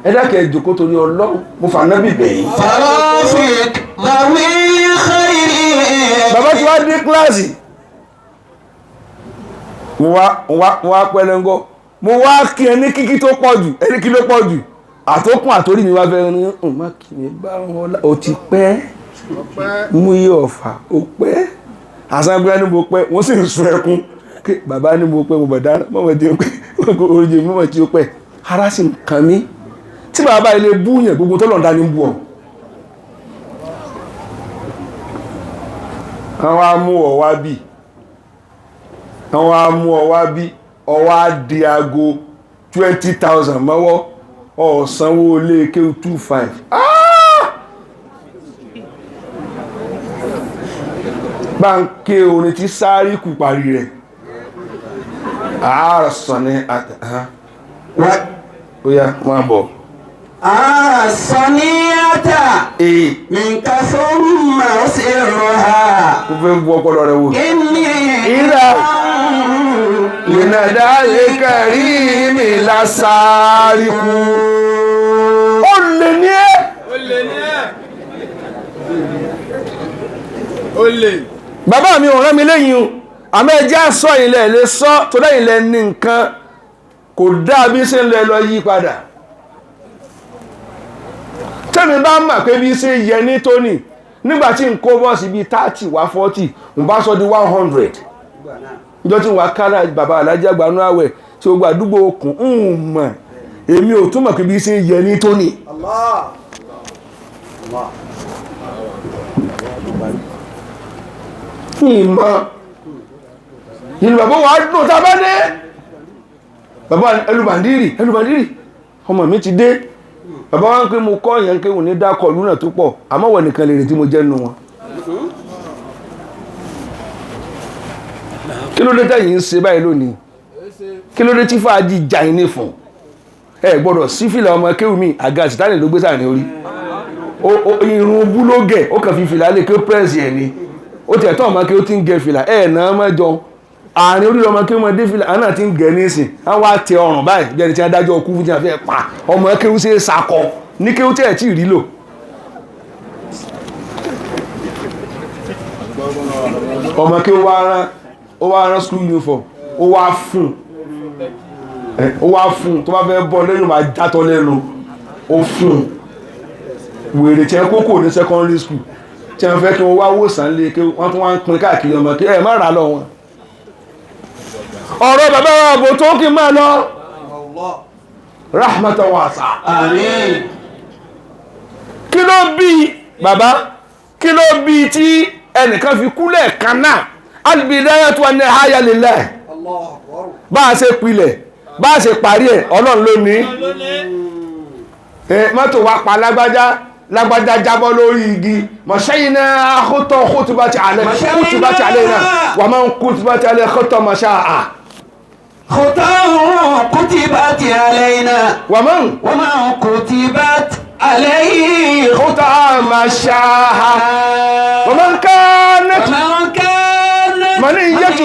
ẹ dákẹ́ ẹ jòkó torí Ọlọ́run, mo fà nábì bẹ̀yìn. فرافق ذوي الخير. Bàbá tí wá dé kíláàsì, mo wá pẹlẹngọ, mo wá kí ẹ ní kíkí tó pọ̀ jù, ẹni kí ló pọ̀ jù, àtókùn àtórí mi wá fẹ́ ní ọ̀n má kí mi bá wọn lá o ti pẹ́ mú iye ọ̀fà ó pẹ́ àságbé ní mo pẹ́, wọ́n sì ń sun ẹkún kí bàbá ní mo pẹ́, mo bọ̀ dáná mọ̀mọ́ tí ó pẹ́ oríjì mọ̀mọ́ tí ó pẹ́, ara sì ń kàn mí. Tí bàbá ilé bú yẹn gbogbo tó lọ́ọ̀dá ní bú ọ. Àwọn amú ọ wá bí, àwọn amú ọ wá bí, ọwá di aago 20,000 mọ́wọ́, ọ̀sánwó ilé kéwú 2,500. Bá ń ké orin tí sáré kù parí rẹ̀ àárọ̀ sọ ní ó yá máa bọ̀. الصنيعة Ee منك ثم سرها kó fẹ́ bu ọpọlọ rẹ wò. إني إذا lìnàdá lè kẹrí mi lásàárì kú. Ó lè ní ẹ́. Ó lè ní ẹ̀. Ó lè. Bàbá mi ò rán mi lẹ́yìn o, àmọ́ ẹ jẹ́ àsọ ilẹ̀ lè sọ tó lẹ́yìn lẹ ní nǹkan kò dáa bí ṣe ń lọ ẹ lọ yí padà. Tẹ́mi bá mọ̀ pé bí ṣe yẹ ní tóní nígbà tí n kó bọ́ọ̀sì bíi 30 wá 40, n bá sọ di 100. Níjọ́ tí wàá kára bàbá alájà gbanú àwẹ̀ tí ó gba àdúgbò okùn ń mọ̀, èmi ò tún mọ̀ pé bí ṣe yẹ ní tóní. Ìmọ̀ ìlú bàbá wa dùn tá a bá dé. Bàbá ẹlùbàndírì ẹlùbàndírì ọmọ mi ti dé. Bàbá wa ń pè mo kọ́ yẹn pé òun ní dákọ̀ ìlú náà tó pọ̀, àmọ́ wọ̀ nìkan lè rè tí mo jẹ́ nu wọn. Kí ló dé tẹ̀yìn ń ṣe báyìí lónìí? Kí ló dé tí fàájì jà yín ní fún? Ẹ gbọ́dọ̀ sí fìlà ọmọ kéwù mi, àga sìtánì ló gbé sáà ní orí. Irun búlógẹ̀ ó kàn fi fìlà lè ké pẹ́ẹ́sì ẹ̀ ni. Ó tiẹ̀ tọ́ ọmọ kéwù tí ń gẹ fìlà ẹ̀ náà mẹ́jọ. Àárín orí ọmọ kéwù máa dé fìlà, àwọn náà ti ń gẹ nísìn. Wọ́n wá tẹ ọrùn báyìí bí ẹni tí wọ́n dájọ́ ọkú fún tí wọ́n fẹ́ pa. Ọmọ kéwù ṣe é sakọ ní kéwù tí ẹ̀ tí ì rí lò. Ọmọ kéwù wá rán, ó wá rán school uniform, ó wá fún ó wá fún tó bá fẹ́ bọ́ lẹ́nu máa játọ́ lẹ́nu, ó fún wèrè tí ẹ kókò ní secondary school tí wọ́n fẹ́ kí wọ́n wá wòsàn lé kí wọ́n tún wá ń pín káàkiri ọmọ kí ẹ má rà lọ wọn. Ọ̀rọ̀ bàbá wa bò tó kí n máa lọ rahmatan wasa. آمين. Kí ló bí bàbá, kí ló bí tí ẹnìkan fi kú lẹ́ẹ̀kan náà? Al-bidayatu wan-nihaya lillah. Bá a ṣe pilẹ̀, bá a ṣe parí ẹ̀, Ọlọ́run ló ní. Mọ́tò wa pa lágbájá, lágbájá jábọ́ lórí igi. Mọ̀ṣẹ́yìnà àkótọ́ kótóbá ti alẹ́, kótóbá ti alẹ́ náà wà máa ń kótóbá ti alẹ́ kótó mọ̀ṣá à. خطاه كتبت علينا Wà máa ń وما كتبت عليه kótó mọ̀ṣá à. Wà máa ń ká nẹ́tù. ومن كانت منيته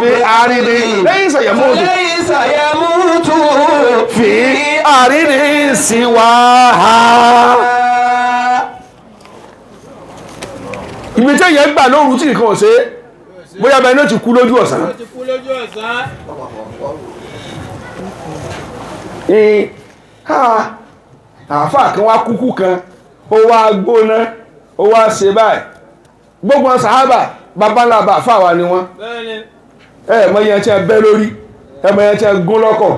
bí àrídì lẹ́yìn sàyẹ̀mọ́tò. ليس يموت fi àrírí sí wa ha. Ibi tí èyàn gbà lóru tí nǹkan ò ṣe bóyá bẹ́ẹ̀ ló ti kú lójú ọ̀sán. Àáfàá kan wá kúkú kan, ó wá gbóná, ó wá ṣe báyìí. Gbogbo sàhábà babalábà àfáà wa ni wọ́n. Ẹ mọ iye tí ẹ bẹ́ lórí, ẹ mọ iye tí ẹ gún lọ́kọ̀,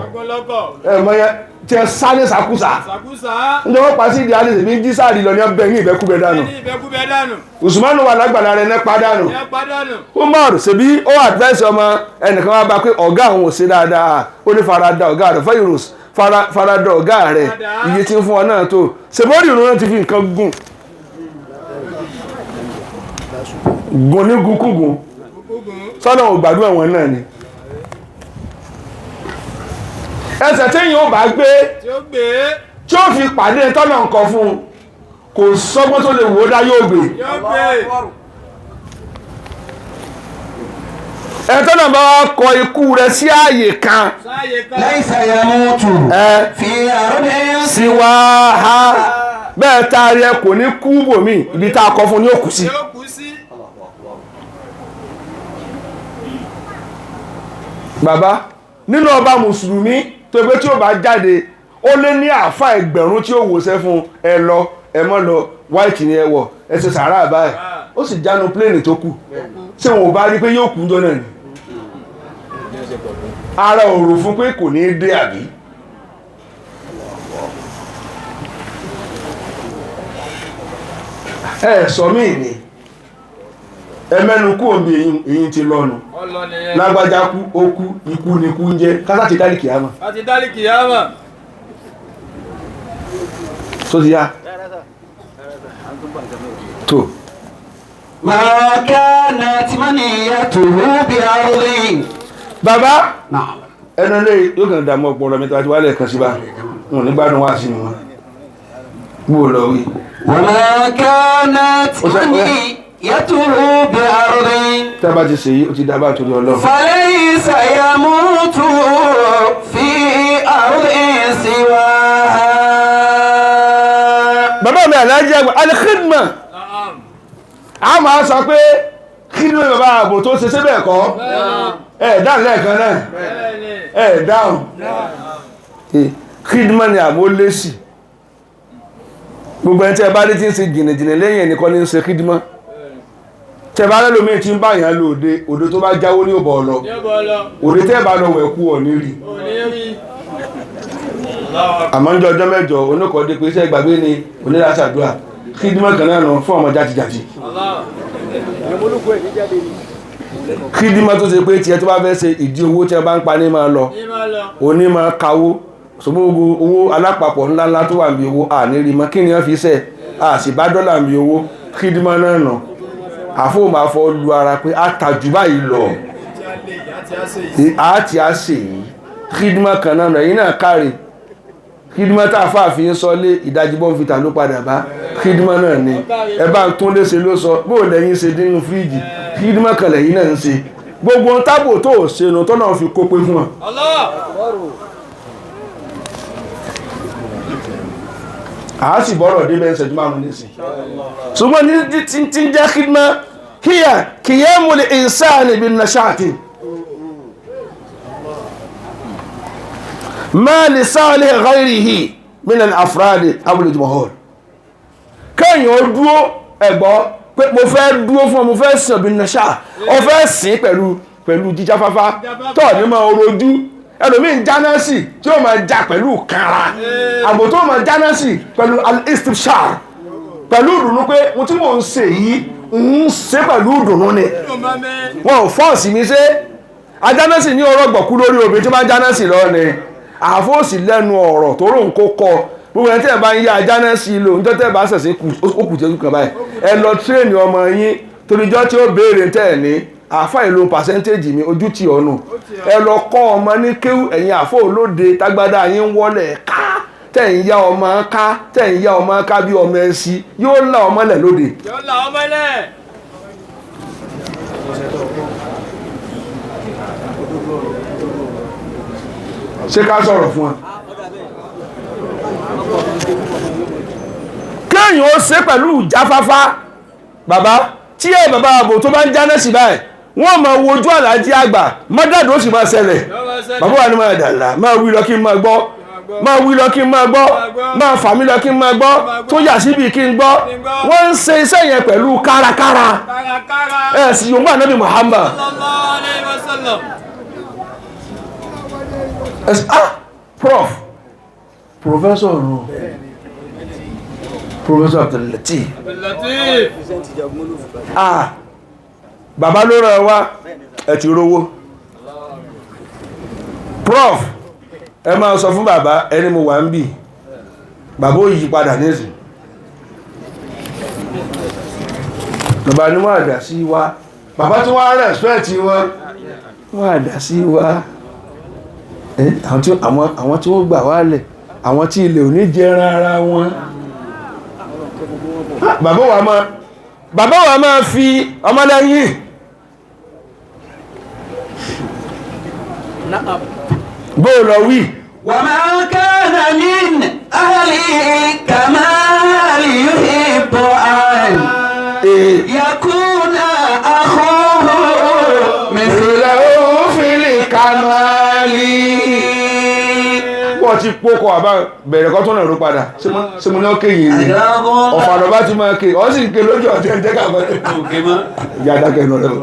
ẹ mọ iye tí ẹ sáré sàkúsà. Ǹjẹ́ wọ́n pa sí ìdí alẹ́ ìbí jísàárì lọ ní ọbẹ̀ ní ìbẹ́kúbẹ́ dànù. Usmanu wà lágbàlá rẹ̀ ní padànù. Umar ṣebí ó advice ọmọ ẹnìkan wá bá pé ọ̀gá àwọn ò ṣe dáadáa, ó ní farada ọ̀gá rẹ̀ fẹ́yìrò farada ọ̀gá rẹ̀ iye tí ń fún ọ náà tó. Ṣèbórí ìrún náà ti fi nǹkan gùn gùn ní gúnkúgùn sọ́nà ò gbàdúrà wọn náà ni. Ẹsẹ̀ téèyàn ò bá gbé tí ó fi pàdé tọ́nà nǹkan fún un kò sọ́gbọ́n tó lè wò ó dá yóò gbé. Ẹ̀tọ́ náà bá wá kọ ikú rẹ̀ sí ààyè kan. Laysa yamutu fi ardin siwaha. Bẹ́ẹ̀ taari ẹ kò ní kú bòmí, ibi tá a kọ fún ní òkú sí. Bàbá nínú ọba mùsùlùmí tó pé tí ó bá jáde ó lé ní àáfà ẹgbẹ̀rún tí ó wòṣẹ́ fún ẹ lọ ẹ mọ́ lọ white ni ẹ wọ̀ ẹ ṣe sàárà báyìí, ó sì jánu pléènì tó kù. Ṣé wọn ò bá rí pé yóò kú jọ náà ni? Ara òrò fún pé kò ní dé àbí? Ẹ sọ míì ni ẹ mẹ́nu kú òǹbí èyí ti lọ́nu. Lágbájá kú, ó kú, ikú ni kú ń jẹ́. Kásá ti dálì kìámà. Àti dálì kìámà. Tó ti yá. Tó. Ma kanat maniyatuhu bi ardin. Bàbá ẹnu ilé yóò kàn dààmú ọpọlọ mi tó àti wálé kan sí bá wọn ní gbádùn wá sí wọn. Gbó lọ wí. Wa ma kanat maniyatuhu bi ardin. Tá a bá ti ṣe yìí, ó ti dábàá torí Ọlọ́run. Falaysa yamutu fi ardin siwaha. Bàbá mi Alhaji àgbà al-khidma. A máa sọ pé kí ló bàbá ààbò tó ṣe síbẹ̀ kọ́? Ẹ dáhùn lẹ́ẹ̀kan náà. Ẹ dáhùn. Khidma ni àmó lésì. Gbogbo ẹni tí ẹ bá dé tí ń ṣe jìnnìjìnnì lẹ́yìn ẹnìkan ní ń ṣe khidma. Tẹ bá lẹ́lòmíì tí ń bá yàn lò òde, òde tó bá jáwó ní òbọ̀ ọ̀lọ́. Òde tẹ́ bá lọ wẹ̀ kú ọ̀ ní rí. Àmọ́ ń jọ ọjọ́ mẹ́jọ, oníkọ̀ọ́ dé pé iṣẹ́ ìgbàgbé ni onílàṣàdúrà. Khidma kan náà nù fún ọmọ játijàti. Khidma tó ṣe pé tiẹ̀ tó bá fẹ́ ṣe ìdí owó tí a bá ń pa ní máa lọ, òní máa kawó, ṣùgbọ́n gbogbo owó alápapọ̀ ńláńlá tó wà níbi owó àní rí mọ́ kí ni wọ́n fi ṣe a sì bá dọ́là níbi owó. Khidma náà nù àfóò máa fọ́ lu ara pé a tà jù báyìí lọ, a ti a ṣe yìí. Khidma kan náà nù ẹ̀yin náà káre. Khidma tá a fà fi ń sọ lé ìdajì bọ́ǹfìtà ló padà bá. Khidma náà ni ẹ bá ń tún léṣe ló sọ bó lẹ́yìn ṣe nínú fíríjì. Khidma kan lẹ́yìn náà ń ṣe. Gbogbo tábò tó ò ṣe nu tọ́nà fi kó pé fún ọ. A sì bọ́rọ̀ débẹ̀ ń ṣẹ́jú márùn-ún nísìn. Ṣùgbọ́n ní tí ń jẹ́ khidma hiya qiyamul insani bin nashati. Ma li salih ghayrihi min al-afrad aw al-jumhur. Kéèyàn ó dúró ẹ̀gbọ́ pé mo fẹ́ dúró fún ọ, mo fẹ́ sìn ọ̀bìn náà ṣáà, ọ fẹ́ sìn pẹ̀lú jíjáfáfá tọ́ ní máa rojú. Ẹlòmíì ń jáná sí tí ó máa já pẹ̀lú kara, àbò tó máa jáná sí pẹ̀lú al-istibshar, pẹ̀lú ìdùnnú pé mo tí mò ń ṣe yìí ń ṣe pẹ̀lú ìdùnnú ni. Wọn ò fọ́ọ̀sì mi ṣe. Ajánásì ní ọ̀rọ̀ gbọ̀kú lórí obìnrin tí máa ń jánásì lọ ni. Àfọ́ọ̀sì lẹ́nu ọ̀rọ̀ tó rò ń kó kọ. Gbogbo ẹni tí ẹ bá ń yá ajánásì lò ń tọ́tẹ́ bá ṣẹ̀ṣẹ̀ ó kù tí ó kàn báyìí. Ẹ lọ tírèènì ọmọ yín toríjọ́ tí ó béèrè tẹ́ ẹ̀ ní àáfà ìlú pàṣẹ́ntéèjì mi ojú tì ọ̀nù. Ẹ lọ kọ́ ọmọ ní kéwú ẹ̀yin àfọ́ olóde tágbádá yín ń wọlé ká tẹ̀ ń yá ọmọ ká tẹ̀ ń yá ọmọ ká bí ọmọ ẹṣin yóò là ọmọ lẹ̀ lóde. Yóò là ọmọ lẹ̀. Ṣé ká sọ̀rọ̀ fún wa? Kéèyàn ó ṣe pẹ̀lú ìjáfáfá. Bàbá tí ẹ bàbá àbò tó bá ń jáná sí báyìí, wọ́n máa wojú àlàájì àgbà, mọ́dàdó ó sì máa ṣẹlẹ̀. Bàbá wa ni máa dàlà, máa wí lọ kí n máa gbọ́, máa wí lọ kí n máa gbọ́, máa fà mí lọ kí n máa gbọ́, tó yà síbi kí n gbọ́. Wọ́n ń ṣe iṣẹ́ yẹn pẹ̀lú kárakára. Kárakára. Ẹ̀ sì yòǹgbà Ànábì Muhammad. Sallallahu alayhi wa sallam. Prof Professor nù, Professor Abdul Lateef. Lateef. Bàbá ló ràn wá, ẹ ti rówó. Prof ẹ máa sọ fún bàbá ẹni mo wà ń bì, bàbá ò yí padà nísìn. Bàbá ni wọ́n àdá sí wa, bàbá tí wọ́n á rẹ̀spẹ̀tì wọn, wọ́n àdá sí wa. Àwọn tí wọ́n gbà wá lẹ̀, àwọn tí ilẹ̀ ò ní jẹran ara wọn. Bàbá wa máa fi ọmọlẹ́yìn. Bó lọ wí. Wa ma kana min ahli kamal yuhibbu an yakuna akhuhu mithlahu fil kamali. Wọ́n ti pókọ̀ àbá bẹ̀rẹ̀ kọ́ tó náà ró padà. Ṣé mo ní ọ́ kéyìn ni? Ọ̀fà lọ́ba ti máa ké, ọ́ sì ń ké lójú ọ̀tí ẹ̀ ń jẹ́ kàbọ̀. Ìyá adákẹ́ inú rẹ̀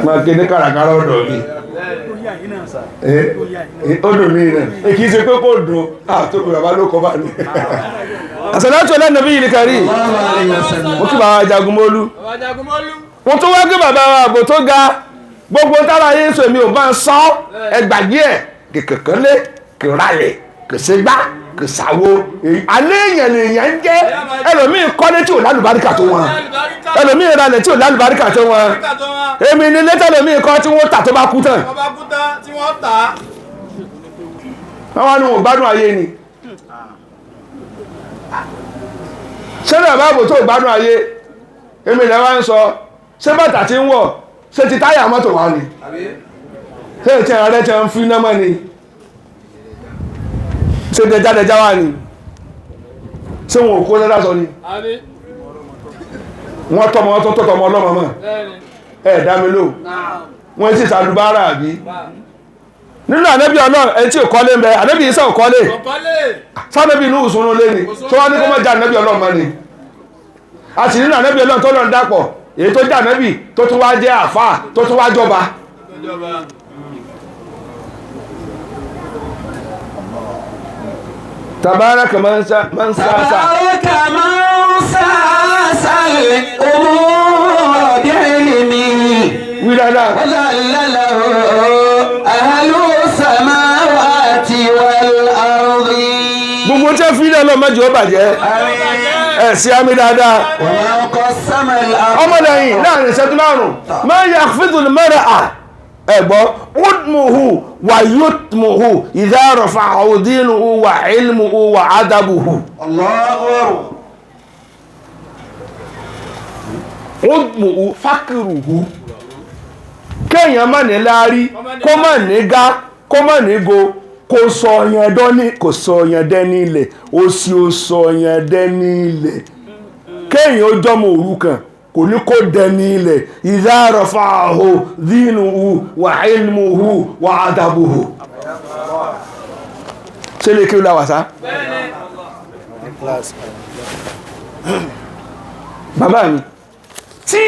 máa ké ní kàràkàrà ọ̀dọ̀ mi. Ó dùn mí rẹ̀, kì í ṣe pé kò dùn, àtòkù bàbá ló kọ́ bá ní. Àsàlátù ala nabiyil karim. Mo kí bàbá Jagunmólú. Mo tún wá kí bàbá wa àbò tó ga. Gbogbo tára yín sọ èmi ò bá ń sọ ẹ gbàgbé ẹ̀ kìkìkan lé kìralẹ̀ kìsígbá kìsàwó. Alẹ́ èèyàn lèèyàn ń jẹ́. Ẹlòmíì kọ́lé tí ò lálùbáríkà tó wọn, ẹlòmíì ralẹ̀ tí ò lálùbáríkà tó wọn. Èmi ni létà ẹlòmíì kọ́ tí wọ́n tà tó bá kú tán. Wọ́n wá ní wọn ò gbádùn ayé ni. Ṣé bàbá àbò tó gbádùn ayé? Èmi lẹ́ wá ń sọ. Ṣé bàtà tí ń wọ̀ ṣé ti táyà mọ́tò wá ni? Ṣé ìtì ẹ̀rọ rẹ̀ ti ń fi iná mọ́ ni? Ṣé dẹjádẹjá wà ní? Ṣé wọn ò kó lẹ́dá sọ ni? Wọ́n tọ́mọ wọ́n tó tọ́mọ ọlọ́mọ mọ́. Ẹ dá mi lò. Wọ́n sì sàlùbárà àbí? Nínú ànábì Ọlọ́run ẹni tí ò kọ́lé ń bẹ, ànábì Ìsá ò kọ́lé. Sánábì inú ìsunú lé ni, tó wá ní kó má já ànábì Ọlọ́run mọ́ ni. A sì nínú ànábì Ọlọ́run tó lọ́n dàpọ̀, èyí tó jẹ́ ànábì tó tún wá jẹ́ àfáà tó tún wá jọba. Tabaraka man sasa. Tabaraka man sasa al-umura bi'ilmihi. Wí dáadáa. Wa dhallalahu ahlu samawati wal ardi. Gbogbo tí a fi ilé ọlọ́mọ jẹ́ ó bàjẹ́. Ẹ sí àmì dáadáa. Wa man qassama al-ard. Ọmọlẹ́yìn láàrin ìṣẹ́jú márùn-ún. Ma yakhfidu al-mar'a. Ẹ̀gbọ́, udmuhu wa yutmuhu idha rafa'ahu dinuhu wa ilmuhu wa adabuhu. Allahu. Udmuhu fakiruhu. Kéèyàn má ní láárí, kó má ní gá, kó má ní go, kò sọ yẹn dání, kò sọ yẹn dẹ́ni ilẹ̀, òsì ò sọ yẹn dẹ́ni ilẹ̀. Kéèyàn ó jọmọ òrukàn kò ní kó dẹni ilẹ̀. Idha rafa'ahu dinuhu wa ilmuhu wa adabuhu. Ṣé lè kí o la wàsá? Bàbá mi, tí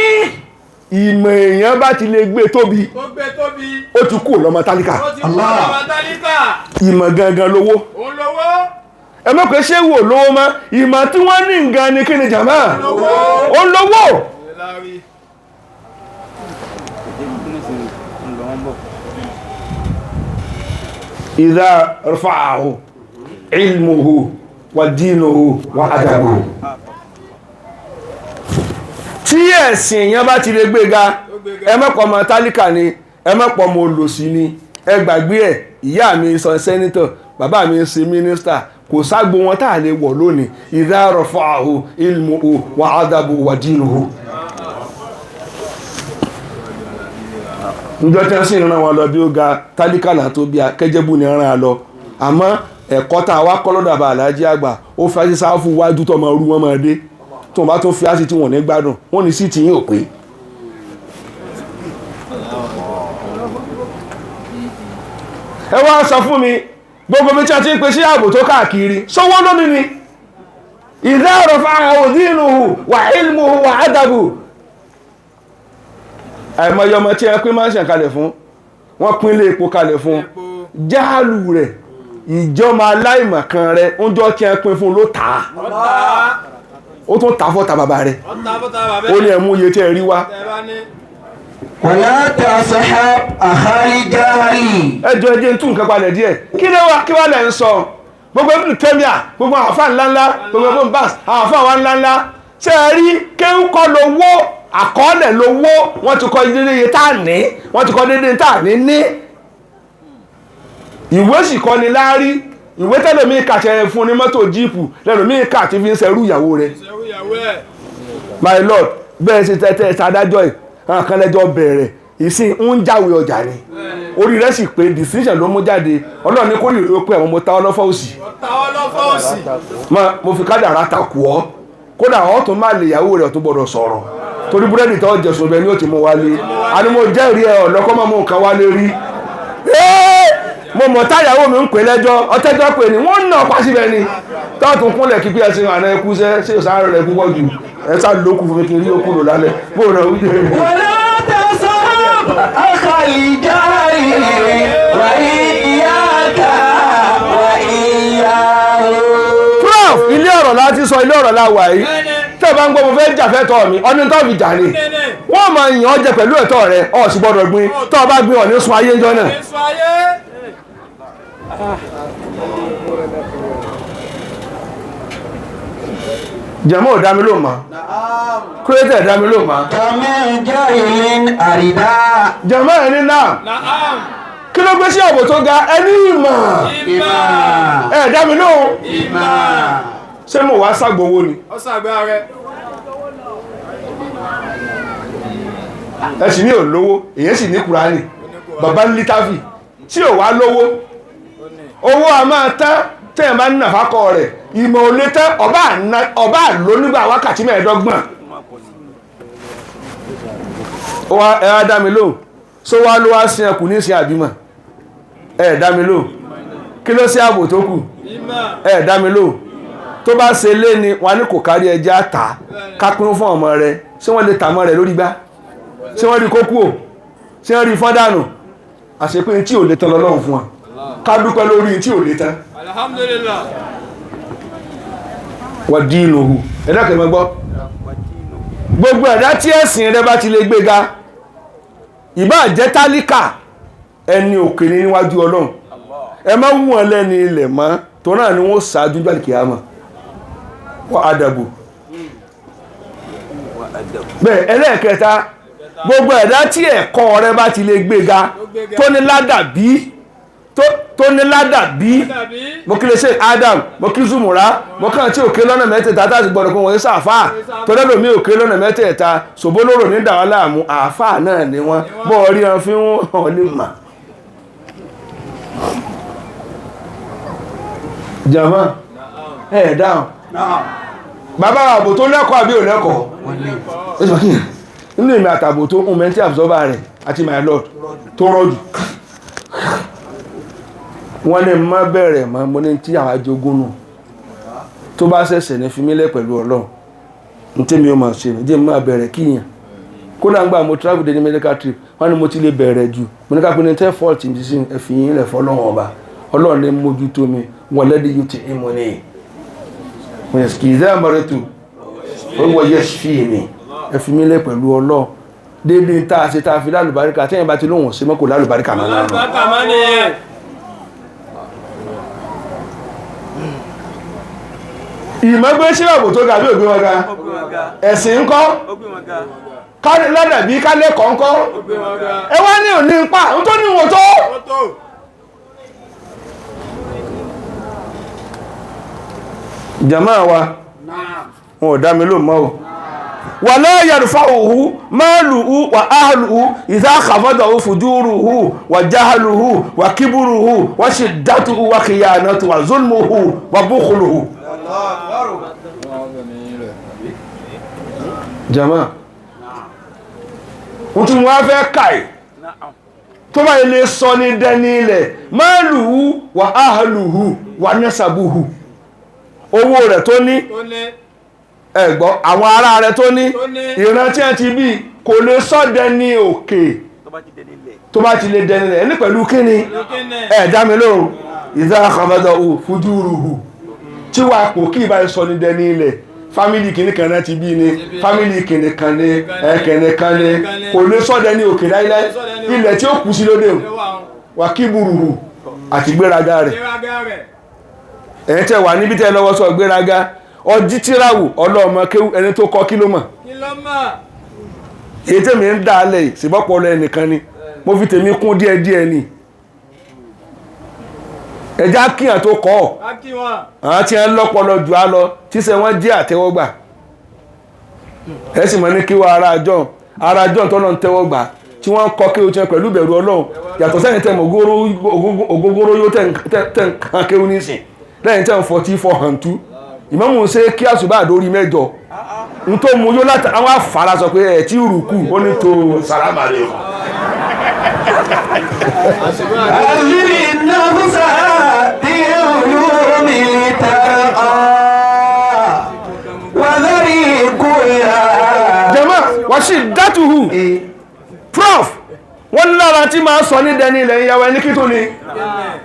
ìmọ̀ èèyàn bá ti lè gbé tóbi, ó ti kú lọ́mọ tálíkà. Ìmọ̀ gangan lówó. Ẹ mọ̀ pé ṣé wò lówó mọ́? Ìmọ̀ tí wọ́n ní nǹkan ni kí ni jàmá? Ó lówó. Idha rafa'ahu ilmuhu wa dinuhu wa adabuhu. Tí ẹ̀sìn èèyàn bá ti lè gbéga, ẹ mọ̀ pọ̀ ọmọ tálíkà ni, ẹ mọ̀ pọ̀ ọmọ olòṣì ni, ẹ gbàgbé ẹ̀. Ìyá mi sọ sẹ́nítọ̀, bàbá mi ṣe mínísítà, kò ságbo wọn tá a lè wọ̀ lónìí. Idha rafa'ahu ilmuhu wa adabuhu wa dinuhu. Njọ́ tí wọ́n sì rán wọn lọ bí ó ga tálíkà là tó bí akẹ́jẹ́bù ni rán an lọ. Àmọ́ Ẹ̀kọ́ tá a wá kọ́ lọ́dọ̀ àbá aláàjì àgbà, ó fi àṣì sáfù wájú tó ọmọ rú wọn máa dé, tó wọn bá tó fi àṣì tí wọn ò ní gbádùn, wọn ní sí tìyín ò pé. Ẹ wá sọ fún mi, gbogbo mi tí a ti ń pe sí ààbò tó káàkiri sówó lónìí ni ìdá ọ̀rọ̀ fáwọn òdínúhù wà ilmuhu wà ádàbù. Àìmọye ọmọ tí ẹ pín máa ń ṣàn kalẹ̀ fún, wọ́n pín lé epo kalẹ̀ fún, jáàlù rẹ̀ ìjọba aláìmọ̀kan rẹ̀ oúnjẹ tí ẹ pín fún ló tà á, ó tún tà fọ́ta bàbá rẹ̀, ó ní ẹ̀mú iye tí ẹ rí wá. ولا تصحب أخا الجهل. Ẹjọ́ ẹjẹ́ ń tún nǹkan palẹ̀ díẹ̀. Kí ló wá kí wá lẹ̀ ń sọ? Gbogbo Ibn Taymiyyah, gbogbo àwọn àfáà ńláńlá, gbogbo Ibn Baz, àwọn àfáà wa ńláńlá, ṣé ẹ rí kéwú kọ́ lówó, àkọọ́lẹ̀ lówó, wọ́n ti kọ́ dédé iye tá à ní, wọ́n ti kọ́ dédé tá à ní ní. Ìwé sì kọ́ ni láárí, ìwé tẹ́lẹ̀mí kàṣẹ fún ní mọ́tò jíìpù lẹ́lòmí kà tí fi ń ṣerú ìyàwó rẹ̀. My lord, bẹ́ẹ̀ ṣe tẹ́tẹ́ ṣadájọ́ ẹ̀, àwọn kan lẹ́jọ́ bẹ̀rẹ̀ ìsìn ń jáwé ọjà ni, orí rẹ̀ sì pé decision ló mú jáde. Ọlọ́run ní kórìí ló pé àwọn ọmọ táwọn lọ́fọ́ òsì, mo fi kádàrá takù ọ́, kódà ọ́ tún má lè ìyàwó rẹ̀ tó gbọ́dọ̀ sọ̀rọ̀ torí búrẹ́dì tó jẹ̀sùn bẹ́ẹ̀ ni ó ti mú wálé. Àní mo jẹ́rìí ẹ ọ̀lọ́kọ́ máa mú nǹkan wálé rí. Mo mọ̀ táyàwó mi ń pè lẹ́jọ́ ọtẹ́jọ́ pè ní wọ́n nà pa síbẹ̀ ni tọ́ọ̀tún kúnlẹ̀ kí psc àná ẹkú sẹ́ ṣé òsáré rẹ̀ púpọ̀ jù ẹ sá lókù fún mi kí n rí òkú lò lálẹ́ bó rẹ̀ wí. ولا تصحب أخا الجهل وإياك وإياه. Prof, ilé ọ̀rọ̀ la ti sọ, ilé ọ̀rọ̀ la wà yìí. Tẹ́ ẹ bá ń gbọ́ mo fẹ́ jà fẹ́ tọ́ mi, ọdún tó fi jà ni wọ́n máa yàn ọ́ jẹ pẹ̀lú ẹ̀tọ́ rẹ, ọ̀ sì gbọ́dọ̀ gbin, tọ́ ọ bá gbin ọ̀ ní sun ayé ńjọ́ náà. Jẹ̀mọ́ ò dá mi lóhùn mọ́, kúrẹ́tẹ̀ dá mi lóhùn mọ́. كمن جاهل أردا. Jẹ̀mọ́ ẹni náà kí ló gbé sí ààbò tó ga ẹni ìmọ̀ ẹ̀ dá mi lóhùn. Ṣé mo wá ságbowó ni? Ẹ sì ní òlówó, èyàn sì ní Kùránì, bàbá ń lítàfì tí ò wá lówó, owó a máa tán tẹ́yìn bá ń nà fákọ rẹ̀, ìmọ̀ ò lè tán, ọba àlò nígbà wákàtí 25. Ẹ wá dá mi lóhùn, só wá ló wá sin ẹkùn ní sin àbímọ? Ẹ dá mi lóhùn, kí ló sí ààbò tó kù? Ẹ dá mi lóhùn, tó bá ṣe lé ni wọn ní kò kárí ẹja tà kápín fún ọmọ rẹ, ṣé wọ́n lè tà mọ́ rẹ lórí gbá? Ṣé wọ́n rí kókú ò? Ṣé wọ́n rí fọ́dànù? Àṣepé tí ò lè tán lọ́lọ́run fún wa, ká dúpẹ́ lórí tí ò lè tán. Alhamdulillah. Wọ́n dín inú hu ẹ̀dá kẹ̀mẹ́ gbọ́. Gbogbo ẹ̀dá tí ẹ̀sìn rẹ bá ti lè gbéga, ìbá jẹ́ tálíkà, ẹni òkèlè níwájú Ọlọ́run, ẹ má wù wọ́n lẹ́ni ilẹ̀ mọ́, tó náà ni wọ́n ṣáájú gbàlì kìámà. Wọ́n àdàbò. Bẹ́ẹ̀ ẹlẹ́ẹ̀kẹta, gbogbo ẹ̀dá tí ẹ̀kọ́ rẹ bá ti lè gbéga, tó ní ládàbí, tó ní ládàbí, mo kí lè ṣe Adam, mo kí Zumura, mo kàn tí òkè lọ́nà mẹ́tẹ̀ẹ̀ta tá a ti gbọ́dọ̀ pé wọ́n ń sàfà tó lẹ́lò mí òkè lọ́nà mẹ́tẹ̀ẹ̀ta ṣòbólóró ní dàwọn láàmú, àáfà náà ni wọ́n bọ́ rí wọn fi ń hàn lè mà. Jàmá ẹ̀ dáhùn, bàbá àbò tó lẹ́kọ̀ọ́ àbí ò lẹ́kọ̀ọ́? Nínú èmi àtàbò tó ń mẹ́ntí àbùsọ́bà rẹ̀ àti my lord tó rọ́jù, wọ́n ní má bẹ̀rẹ̀ mọ́, mo ní tí àwọn ajogún nù tó bá ṣẹ̀ṣẹ̀ ní fimílẹ̀ pẹ̀lú Ọlọ́run ní tèmi ó máa ṣe ní jẹ́ máa bẹ̀rẹ̀ kíyàn. Kódà ń gbà mo travel dé ní medical trip, wọ́n ní mo ti lè bẹ̀rẹ̀ jù, mo ní ká pé ní tẹ́ fault mi sí ẹ̀fìn yín lẹ̀ fọlọ́run ọba, Ọlọ́run ní mójútó mi, wọ́n lẹ́dí yóò ti ìmọ̀ ní kì í dẹ́ àmọ́rẹ́tù ó wọ yẹ fi mi ẹ̀fìn mi lẹ̀ pẹ̀lú Ọlọ́run déédéé tá a ṣe tá a fi lálùbáríkà, tẹ́yìn bá ti lóhùn sí mọ́ kò lálùbáríkà mọ́ náà. Ìmọ̀gbé sílọ̀bù tó ga bí ògbé wọn ga, ẹ̀sìn ńkọ́, ládàbí kálẹ́kọ̀ọ́ ńkọ́, ẹ wá ní òní ń pa ń tó ní wọ́n tó. Jàmáà wa wọn ò dá mi lóhùn mọ́ o. Wala yarfa'uhu maluhu wa ahluhu idha khafadahu fujuruhu wa jahaluhu wa kibruhu wa shiddatuhu wa khiyanatuhu wa zulmuhu wa bukhluhu. Jama, wọ́n tún wá fẹ́ káì tó bá ilé sọ ní dẹni ilẹ̀ maluhu wa ahluhu wa nasabuhu, owó rẹ̀ tó ní, ẹ̀gbọ́ àwọn ará rẹ̀ tó ní, ìran tí ẹ ti bí kò lè sọ́dẹ ní òkè tó bá ti lè dẹni rẹ̀ ní pẹ̀lú kíni ẹ̀ dá mi lóhùn. Ìdá àkàbàdà ò fújúrùhù tí wàá pò kí ìbá sọ ní dẹni ilẹ̀, fámìlì kìnnì kan náà ti bí ni, fámìlì kìnnì kan ní ẹ̀kìnnì kan ní, kò lè sọ́dẹ ní òkè láíláí, ilẹ̀ tí ó kù sí lóde wà kíburùhù àti gbéraga rẹ̀. Ẹ̀yin tẹ́ wà níbi tẹ́ lọ́wọ́ sọ gbéraga ọjí tíráwù ọlọ́ọ̀mọ kéwú ẹni tó kọ́ kí ló mọ̀. Èyí tèmi ń dà á lẹ̀ síbọ̀pọ̀ lọ ẹnìkan ni mo fi tèmi kún díẹ̀ díẹ̀ ni. Ẹja kíyàn tó kọ́ ọ̀ àwọn tí wọ́n lọ́pọlọ jù á lọ tíṣẹ́ wọ́n jẹ́ àtẹ́wọ́gbà. Ẹ sì mọ̀ ní kí wọ́n ara John tọ́lọ́ ń tẹ́wọ́gbà tí wọ́n kọ́ kéwú tiwọn pẹ̀lú ìbẹ̀rù Ọlọ́run, yàtọ̀ sẹ́yìn tẹ̀ mọ̀ ògógóró yóò tẹ̀ ń kan kéwú nísìn lẹ́yìn tẹ̀ ń fọtí fọ hàn tú. Ìmámù ń ṣe kí àṣùbà àdórí mẹ́jọ n tó mú yóò láti àwọn afárá sọ pé ẹ̀ tí rùkú ó ní tó sàrámà rẹ̀. Jama wọ́n sì dátùhù prof wọ́n ní lára tí máa sọ ní dẹni ilẹ̀ ìyàwó ẹni kí tó ni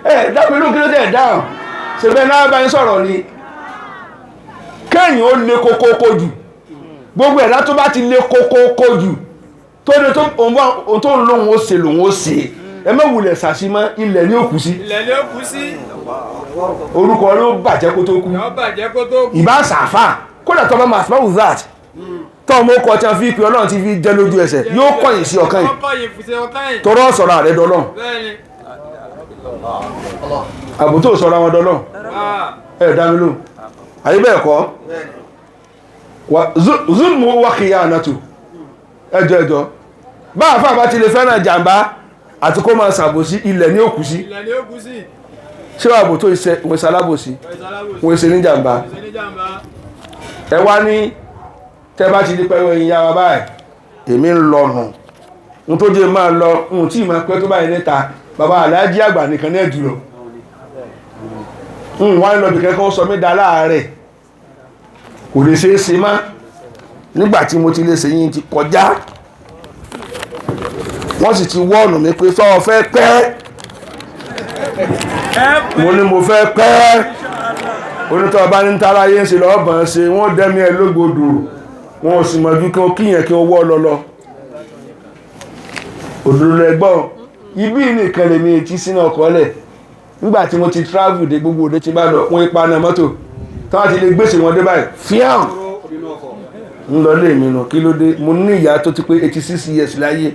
ẹ̀ dábìlú kí ló tẹ̀ dáhùn ṣe bẹ́ẹ̀ náà bá ń sọ̀rọ̀ ni kẹ́yìn ó lè kókókó jù, gbogbo ẹ̀dá tó bá ti lè kókókó jù tó ní tó ohun tó ń lóhun ó ṣe lòun ó ṣe, ẹ má wulẹ̀ ṣàṣìmọ́ ilẹ̀ ní òkú sí, orúkọ rẹ̀ ó bàjẹ́ kó tó kú, ìbá ṣàfà kódà tó bá máa ṣàfà with that tó ọmọ ọkọ̀ tí wọ́n fi pè Ọlọ́run ti fi jẹ́ lójú ẹsẹ̀ yóò kọ̀yìn sí ọkàn yìí torọ́ sọ̀rọ̀ àrẹ dọ́lọ́run àbútó sọ̀rọ̀ àwọn dọ́lọ́run ẹ̀ dá mi lóhùn àyí bẹ́ẹ̀ kọ́ zulmu wa khiyanatu ẹjọ́ ẹjọ́ bá àfáà bá ti lè fẹ́ràn jàǹbá àti kó máa ṣàbòsí ilẹ̀ ní òkú sí, ṣé wàá bò tó ìwọ̀n ìṣalábòsí wọ́n ṣe ní jàǹbá. Ẹ wá ní tẹ́ bá ti di pẹ́wọ́ ẹ̀yìn yára báyìí èmi ń lọ nù n tó jẹ́ máa lọ n tí máa pẹ́ tó báyìí níta bàbá aláàjì àgbà nìkan ní ẹ̀dùn lọ n wá ń lọ bìkẹ́ kó sọ mí da láàárẹ̀ kò lè ṣeé ṣe má nígbà tí mo ti lè ṣe yín ti kọjá wọ́n sì ti wọ́ọ̀nù mi pé sọ fẹ́ pẹ́ mo ní mo fẹ́ pẹ́ onítọ̀ bá ní tara yé ń ṣe lọ́ọ́ bọ̀n ṣe wọ́n dẹ́mi ẹ lógbodò wọn ò sì mọ̀jú kí wọ́n kíyàn kí wọ́n wọ́ lọ́lọ́ òdòdó ẹgbọ́n ibi nìkan lèmi etí sínú ọkọ̀ lẹ̀ nígbà tí mo ti travel dé gbogbo òde tí bá lọ wọ́n ipa náà mọ́tò táwọn ti lè gbèsè wọn dé báyìí fíàm ń lọ lé mi nù kí ló dé mo ní ìyá tó ti pé 86 years láyé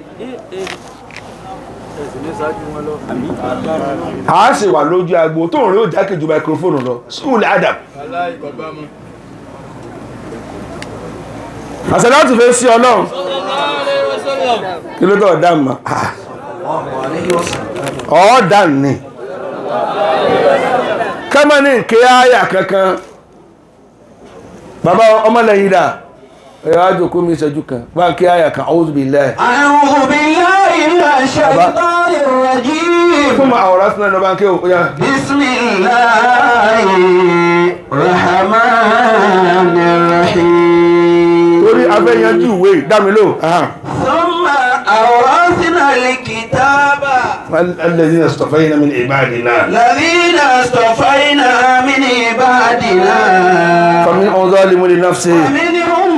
a sì wà lójú agbo tó ń rí ó jákèjú microphone lọ school adam àṣàlátù fẹ́ sí ọlọ́run kí ló tọ́ ọ̀dà mọ́ ọ̀ọ́dà ni kẹ́mọ́ ní nkè áyà kankan bàbá ọmọlẹ́yìn dà ẹ̀yọ́ àjòkó mi ìṣẹ́jú kan bá ń ké áyà kan a'udhu billahi. A'udhu billahi minash shaitanir rajim. Fún ma àwòrán sínú ẹ̀nà bá ń ké o. Bismillahir rahmanir rahim. Torí afẹ́yanjú ìwé dámilò. Thumma awrasna al-kitaba. Alladhina istafayna min ibadina. Alladhina istafayna min ibadina. Faminhum zalimun li nafsihi. Faminhum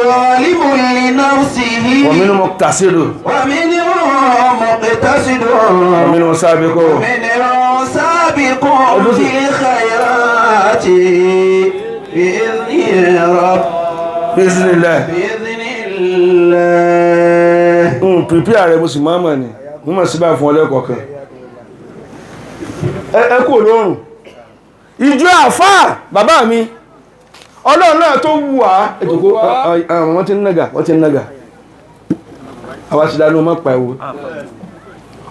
zalimun li nafsihi. Wa minhum muqtasidun. Wa minhum muqtasidun. Wa minhum sabiqun. Wa minhum sabiqun bil khayrati bi'izni rabb. Bi'iznillah. Bi'iznillah. Pípí ààrẹ mo sì máa mọ̀ ni mo mọ̀ sí báyìí fún ọlẹ́kọ̀ọ́ kan ẹ kú olóòrùn ìjọ àfáà bàbá mi Ọlọ́run náà tó wù wá ètòkó wọ́n ti ń nàgà, wọ́n ti ń nàgà, àwa ti dánú mọ́ pa ẹ̀wò.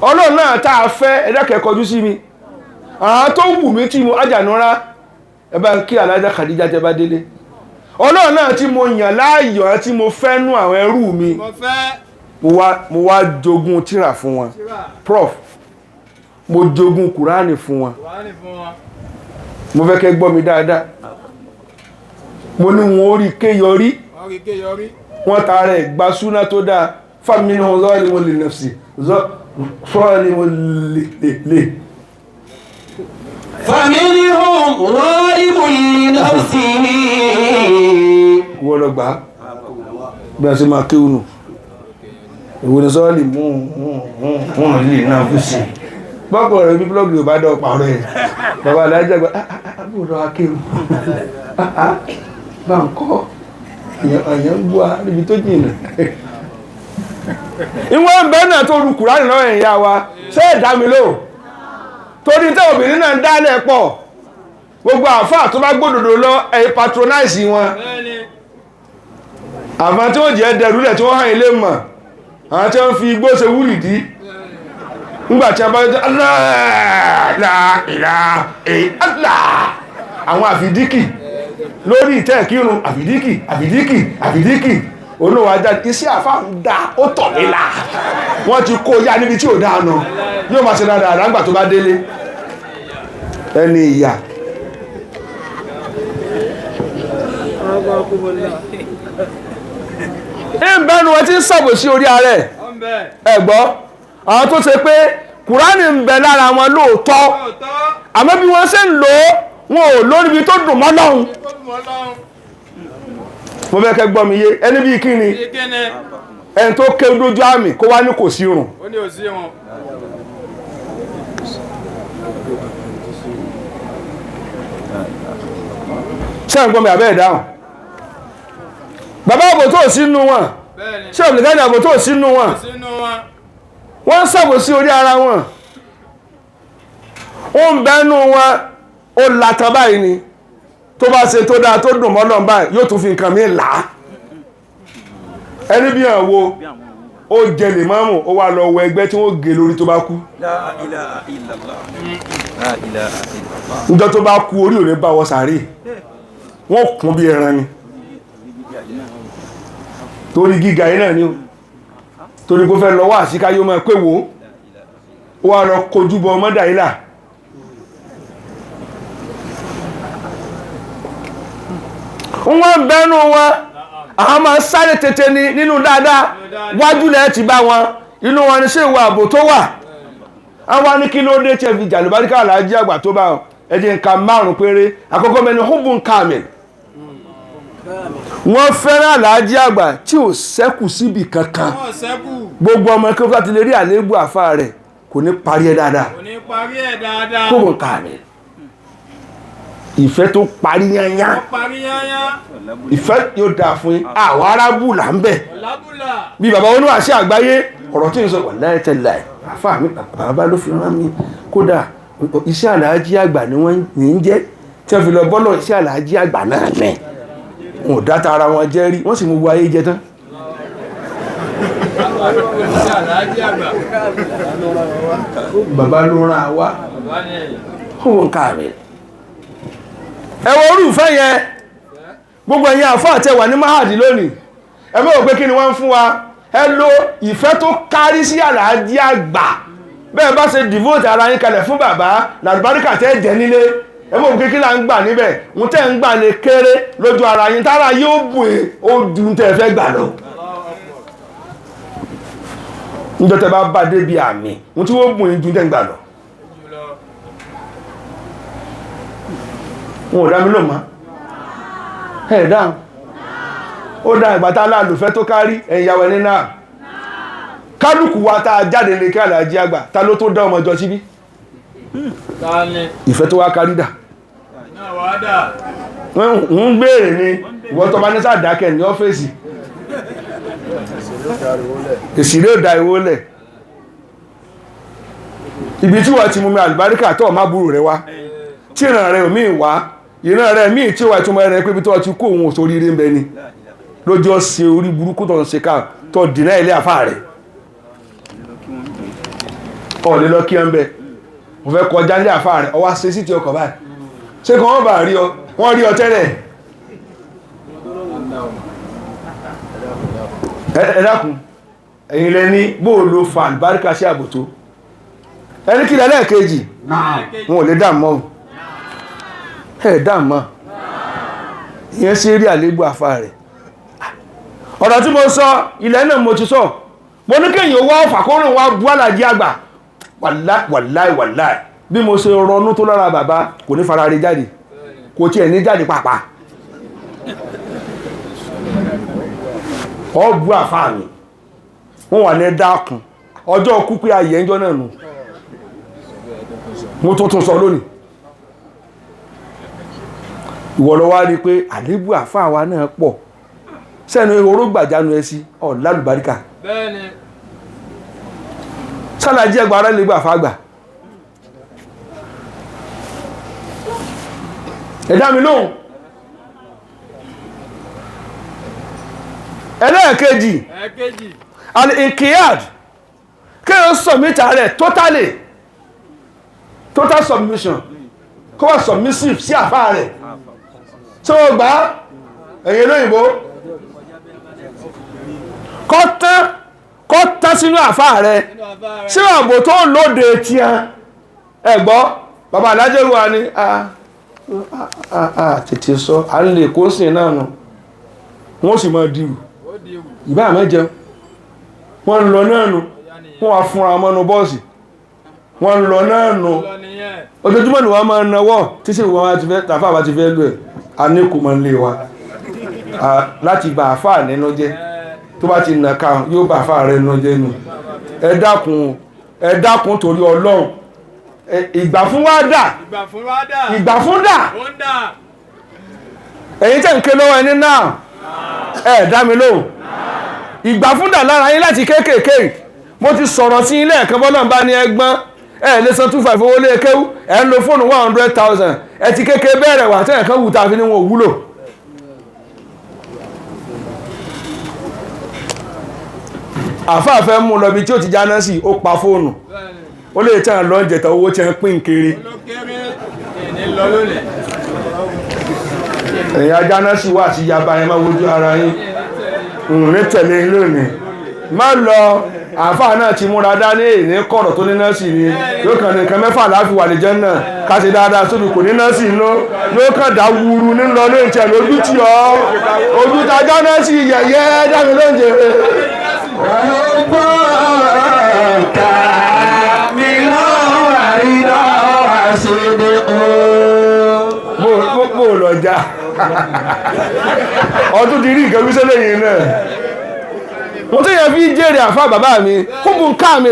Ọlọ́run náà tá a fẹ́, ẹ̀dákẹ́ kọjú sí mi, àwọn tó wù mí tí mo ájànúra, ẹ bá ń kí Alájà Khadija tẹ bá délé. Ọlọ́run náà tí mo yàn láàyò àti tí mo fẹ́ nú àwọn ẹrú mi, mo wá jogún tírà fún wọn. Prof, mo jogún Kùránì fún wọn. Mo fẹ́ kẹ́ gbọ́ mi dáadáa. Mo ní wọn orí ké yọrí, wọ́n tààrẹ gba súná tó dáa. Fámìlì wọn zọ́ọ̀lì wọn lè nafsi zọ́ọ̀lì wọn lè. فمنهم ظالم لنفسه. Wọ́n lọ gbà á bí a ṣe máa kéwù nù. Ìwé ni sọ́ọ̀lì mú mú lè náà fún sí. Bọ́kọ̀ rẹ̀ bí búlọ́ọ̀gì ò bá dọ̀ pààrọ̀ ẹ̀. Bàbá alájà gba àbúrò akéwù bá ń kọ́ àyàn ń gbọ́ níbi tó jìnnà. Ìwọ̀n bẹ́ẹ̀ náà tó ru Kùránì lọ́wọ́ ẹ̀yà wa ṣé ẹ̀dá mi lò, torí tẹ́ obìnrin náà ń dálẹ̀ pọ̀. Gbogbo àfáà tó bá gbódòdó lọ, ẹ̀yìn patronize wọn. Àwọn tí ó jẹ́ dẹrúlẹ̀ tí wọ́n hàn ilé mọ̀, àwọn tí wọ́n fi igbó ṣe wúrìdí nígbà tí a bá jẹ́ Allah, àwọn àfìdíkì lórí ìtẹ́ ìkírun, àfìdíkì àfìdíkì àfìdíkì olówó ajá iṣẹ́ àfáà ń da ó tọ̀ mí là, wọ́n ti kó yá níbi tí ò dáa nà, yóò máa ṣe dáadáa àdágbà tó bá délé ẹni ìyà. Ìbẹ́nu wọn ti ń ṣàbòsí orí ààrẹ ẹ̀gbọ́, àwọn tó ṣe pé Kùránì ń bẹ lára wọn lóòótọ́, àmọ́ bí wọ́n ṣe ń lò ó, wọn ò lórí ibi tó dùn mọ́ Ọlọ́run. Mo fẹ́ kẹ́ gbọ́ mi yé, ẹni bíi kí ni ẹni tó ké dójú àmì kó wá ní kò sí irun. Ṣé ń gbọ́ mi àbẹ́ ìdáhùn? Bàbá àbò tó sínú wọn, ṣé òmìnira àbò tó sínú wọn, wọ́n ń ṣàbòsí orí ara wọn. Ó ń bẹ́nu wọn, ó latan báyìí ni, tó bá ṣe tó dáa tó dùn mọ́ Ọlọ́run báyìí yóò tún fi nǹkan mi là á. Ẹni bí hàn wo ó jẹ lè máàmù, ó wá lọ wọ ẹgbẹ́ tí wọ́n gé lórí tó bá kú. Níjọ́ tó bá kú orí ò ní bá wọ sàárè, wọ́n kún bí ẹran ni, torí gíga yìí náà ni ó, torí kó fẹ́ lọ wá àsíká yóò máa pé wò ó wá lọ kojú bọ ọmọdà yìí là. Wọ́n bẹ́nu wọn, àwọn máa sáré tètè ní nínú dáadáa, wájú lẹ́ ti bá wọn, inú wọn ni ṣé ìwà ààbò tó wà. Àwọn ní kí ló dé tí ẹ fi jàlùbáríkà Aláàjì àgbà tó bá wọn? Ẹ jẹ́ nǹkan márùn péré. Àkọ́kọ́ mẹ́ni hubun kamil, wọ́n fẹ́ràn Aláàjì àgbà tí ò sẹ́kù síbi kankan. Gbogbo ọmọ ẹ̀kọ́ láti lè rí àléébù àfa rẹ̀ kò ní parí ẹ̀ dáadáa. Hubun kamil, ìfẹ́ tó parí yányá, ìfẹ́ yóò dáa fún yín. Àwọn arábù là ń bẹ̀ bí bàbá oníwàásí àgbáyé, ọ̀rọ̀ tí ń sọ wà láìtẹ̀láì àfa mi bàbá ló fi rán mi, kódà iṣẹ́ Aláàjì àgbà ni wọ́n ní ń jẹ́, tí wọ́n fi lọ bọ́lọ̀ iṣẹ́ Aláàjì àgbà náà ní wọn ò dáta ara wọn jẹ́ rí, wọ́n sì mú gbogbo ayé jẹ tán. Bàbá ló rán wa, ó wọn ká rẹ̀ ẹ̀wọ̀n orúfẹ́ yẹn. Gbogbo ẹ̀yin àfáà tẹ́ wà ní mahadi lónìí, ẹ mọ̀ pé kí ni wọ́n ń fún wa? Ẹ lo ìfẹ́ tó kárí sí Aláàjì àgbà. Bẹ́ẹ̀ bá ṣe devote ara yín kalẹ̀ fún bàbá làlùbáríkà tẹ́ jẹ́ nílé, ẹ mọ̀ pé kí là ń gbà níbẹ̀, ń tẹ́ ń gbà lè kéré lójú ara yín, tára yóò bù é ó ju tẹ́ fẹ́ gbà lọ. Níjọ́ tẹ́ bá bá débi àmì, ń tí wọ́n bù yín ju tẹ́ ń gbà lọ. Wọn ò dá mi lò mọ́, ẹ̀ dáhùn. Ó dá ìgbà tá láàlùfẹ́ tó kárí ẹ̀yìn ìyàwó ẹni náà. Kálukú wa tá a jáde lè kí Aláàjì àgbà, ta ló tó dá ọmọ jọ síbí? Ìfẹ́ tó wá kárí dà. Ń gbèrè ni ìwọ́n tó bá ní sàdákẹ́ ní ọ́fíìsì, èsì ló da ìwó lẹ̀. Ibi tí wọ́n ti mú mi àlùbáríkà tó má burú rẹ wá, tí ìran rẹ omi wá, Ìran rẹ̀ míì tí ó wà ìtumọ̀ rẹ̀ pé ibi tó ti kó òun òṣòríire ń bẹ ni. Lójú ọ̀sẹ̀ orí burúkú tó ń ṣe ká tó dìnnà ilé àfáà rẹ̀. Ọ̀ lè lọ kí ẹ ń bẹ. Mo fẹ́ kọjá ilé àfáà rẹ̀, ọwá ṣe sí ti ọkọ̀ báyìí. Ṣé kí wọ́n bá rí ọ? Wọ́n rí ọ tẹ́lẹ̀. Ẹ dákun, ẹ̀yin lẹ ní bó ló fa àlùbáríkà sí àbòtó. Ẹni kí lẹ́lẹ́kejì, wọn ò lè dà mọ́. Ẹ dà mọ́. Ìyẹn sí rí àléébù àfáà rẹ̀. Ọ̀rọ̀ tí mo sọ, ilẹ̀ náà mo ti sọ. Mo ní kéèyàn wá ọ̀fà kó rìn wá bú àlàjì àgbà. Wàláì wàláì wàláì. Bí mo ṣe ronú tó lára bàbá, kò ní fara rí jáde. Kò tiẹ̀ ní jáde pàápàá. Ọ bú àfáà mi. Wọ́n wà ní dákun. Ọjọ́ kú pé ayẹ̀ ń jọ náà nù. Mo tún sọ lónìí. Ìwọ ló wá rí pé àléébù àfáà wa náà pọ̀. Sẹ́nu ehoro gbàjánu ẹ sí ọ̀ lálùbáríkà. Bẹ́ẹ̀ni. Sálàjí ẹgbà ara lè gbà fàgbà. Ẹ dá mi lóhùn. Ẹlẹ́ẹ̀kejì, Ẹ̀kejì. al-inqiyad, kéèyàn submit rẹ̀ totally, total submission, kó wà submissive sí àfáà rẹ̀. Tí ó gbà ẹ̀yin olóyìnbó, kọ́ tán sínú àfáà rẹ̀, Nínú àfáà rẹ̀. sí ààbò tó lóde tí a ẹ̀gbọ́ bàbá alájẹ́rù wa ni a tètè sọ à ń lè kó sìn náà nù, wọ́n sì máa dìrù Ó di ewu. ìbá àmọ́ jẹun, wọ́n ń lọ náà nù, wọ́n wá fúnra mọ́nu bọ́ọ̀sì, wọ́n ń lọ náà nù. Lọ nìyẹn. Ojoojúmọ́ ni wọ́n máa nawọ́ tí sì wọ́n ti fẹ́ tàfà bá ti fẹ́ lù ẹ̀ a ní kò máa ń lé wa láti bà àfà nínú jẹ́. Tó bá ti nà ká yóò bà àfà rẹ̀ nínú jẹ́ nù. Ẹ dákun, ẹ dákun torí Ọlọ́run. Ìgbà fún wa dà. Ìgbà fún wa dà. Ìgbà fún dà. Ó ń dà. Ẹ̀yin tẹ̀ ń ké lọ́wọ́ ẹni náà, ẹ dá mi lóhùn. Ìgbà fún dà lára yín láti kéékèèké. Mo ti sọ̀rọ̀ sí ilé ẹ̀kan bọ́lá ń bá ní ẹgbọ́n. Ẹ lè san 25 owó lé kéwú, ẹ ń lo fóònù 100,000. Ẹ ti kéékèé bẹ̀rẹ̀ wà tẹ́ ẹ̀kan wù tá a fi ní wọn ò wúlò. Àfáà fẹ́ mú lọ bí tí ó ti jáná sí, ó pa fóònù. Bẹ́ẹ̀ni. Ó lè tẹ́ ẹ̀ lọ́njẹ̀ta owó tí ẹ ń pín kiri. Ló kéré. Ìní lọ lónìí. Ẹ̀yin ajáná sì wà sí yaba ẹ máa wojú ara yín. Ní tẹ̀lé lónìí. Má lọ, àfáà náà ti múra dání ní kọ̀rọ̀ tó ní nọ́ọ̀sì ni. Yóò kàn ní nǹkan mẹ́fà láfi wà lè jẹ́ náà. Ká ṣe dáadáa sóbi kò ní nọ́ọ̀sì ló. Yóò kàn dá wúru ní lọ lóun tiẹ̀ lójú tì ọ́. Ojú ta ajá nọ́ọ̀sì yẹ̀yẹ́ dámi lóúnjẹ. Bó lọ já. Ọdún ti rí nǹkan wíṣẹ́ lẹ́yìn náà. Mo tó yẹ fi jèrè àfáà bàbá mi, kúbùn káàmì,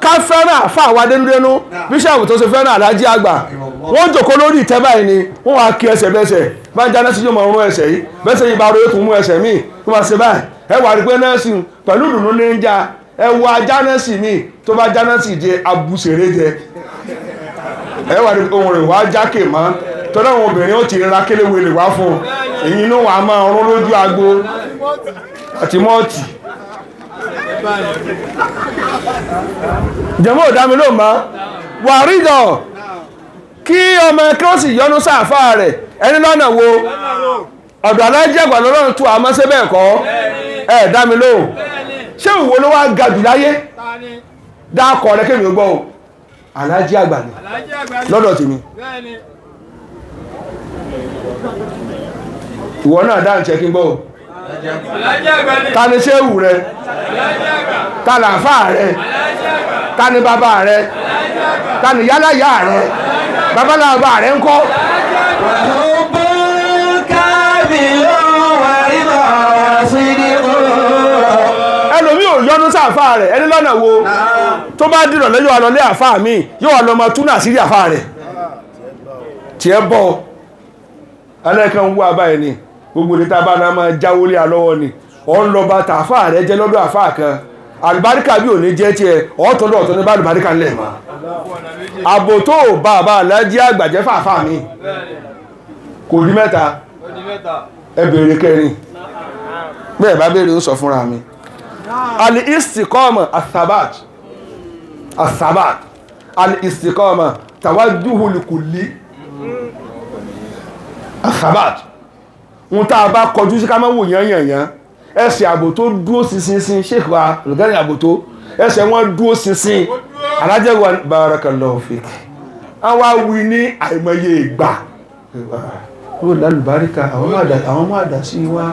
ká fẹ́ràn àfáà wa dénúdénú, bíṣọ̀bù tó ṣe fẹ́ràn alájí àgbà. Wọ́n jòkó lórí ìtẹ́ báyìí ni, wọ́n wá kí ẹsẹ̀ bẹ́sẹ̀, bá ń jáná sí yóò máa rún ẹsẹ̀ yìí, bẹ́sẹ̀ yìí bá ro yóò tún mú ẹsẹ̀ míì, tó máa ṣe báyìí. Ẹ wà rí pé nọ́ọ̀sì pẹ̀lú ìdùnnú ní ń já, ẹ wo ajá nọ́ọ̀sì míì tó bá já nọ́ọ̀sì jẹ abùsèré jẹ. Ẹ wà rí ohun rẹ̀ wá jákè mọ́, tọ́lá àwọn obìnrin ó ti ra kéléwélé wá fún un, èyí inú wa máa rún lójú agbo àti mọ́ọ̀tì. Jẹ̀mọ́ ò dá mi lóhùn mọ́. Wà rídọ̀ kí ọmọ kí ó sì yọnu sáàfáà rẹ̀ ẹni lọ́nà wo ọ̀dọ̀ alájẹ̀gbà lọ́rùn tó àmọ́ ṣé bẹ́ẹ̀ kọ́ ẹ dá mi lóhùn. Ṣé ìwọ ló wá ga jù láyé? Tani. Dákọ̀ rẹ kémi ó gbọ́ o. Alájí àgbà ni Alájí àgbà ni. lọ́dọ̀ tèmi. Bẹ́ẹ̀ni. Ìwọ náà dá ǹtẹ̀ kí n gbọ́ o. Alájí àgbà ni. Ta ni ṣéwù rẹ? Alájí àgbà. Ta làáfáà rẹ? Alájí àgbà. Ta ni bàbá rẹ? Alájí àgbà. Ta ni yálàyà rẹ? Babaláwa rẹ ńkọ́? Ẹlòmí ò yọnu sáàfáà rẹ̀ ẹni lọ́nà wo tó bá dìrọ̀ lẹ́yọ́ alọ́lé àfáà mi yóò wà lọ́mọ túnà sí àfáà rẹ̀ tí ẹ bọ́ alẹ́kan wú àbá ẹ̀ ni gbogbo ní tàbá náà máa jáwólé alọ́wọ́ ni ọ ń lọ bá tàfáà rẹ̀ jẹ́ lọ́dọ̀ àfáà kan àlùbáríkà bí ò ní jẹ́ tiẹ̀ ọ̀tọ̀ lọ́ọ̀tọ̀ ní bá àlùbáríkà ńlẹ̀ mọ́ àbò tó bá àbá alájí àgbàjẹ́ fàáfáà mi Kò di mẹ́ta. Ẹ béèrè kẹrin. Bẹ́ẹ̀ bá béèrè ó sọ fúnra mi. Al-istiqama athabat. Athabat. Al-istiqama tawajjuhu likulli. Athabat. Ohun tá a bá kọjú sí ká má wò yányànyán. Ẹsẹ̀ ààbò tó dúró ṣinṣin Sheikh wa lùgánì ààbò tó ẹsẹ̀ wọn dúró ṣinṣin. Alájẹwà barakallahu fik. A wá wí ní àìmọye ìgbà. Ó lálùbáríkà àwọn máa dà sí wa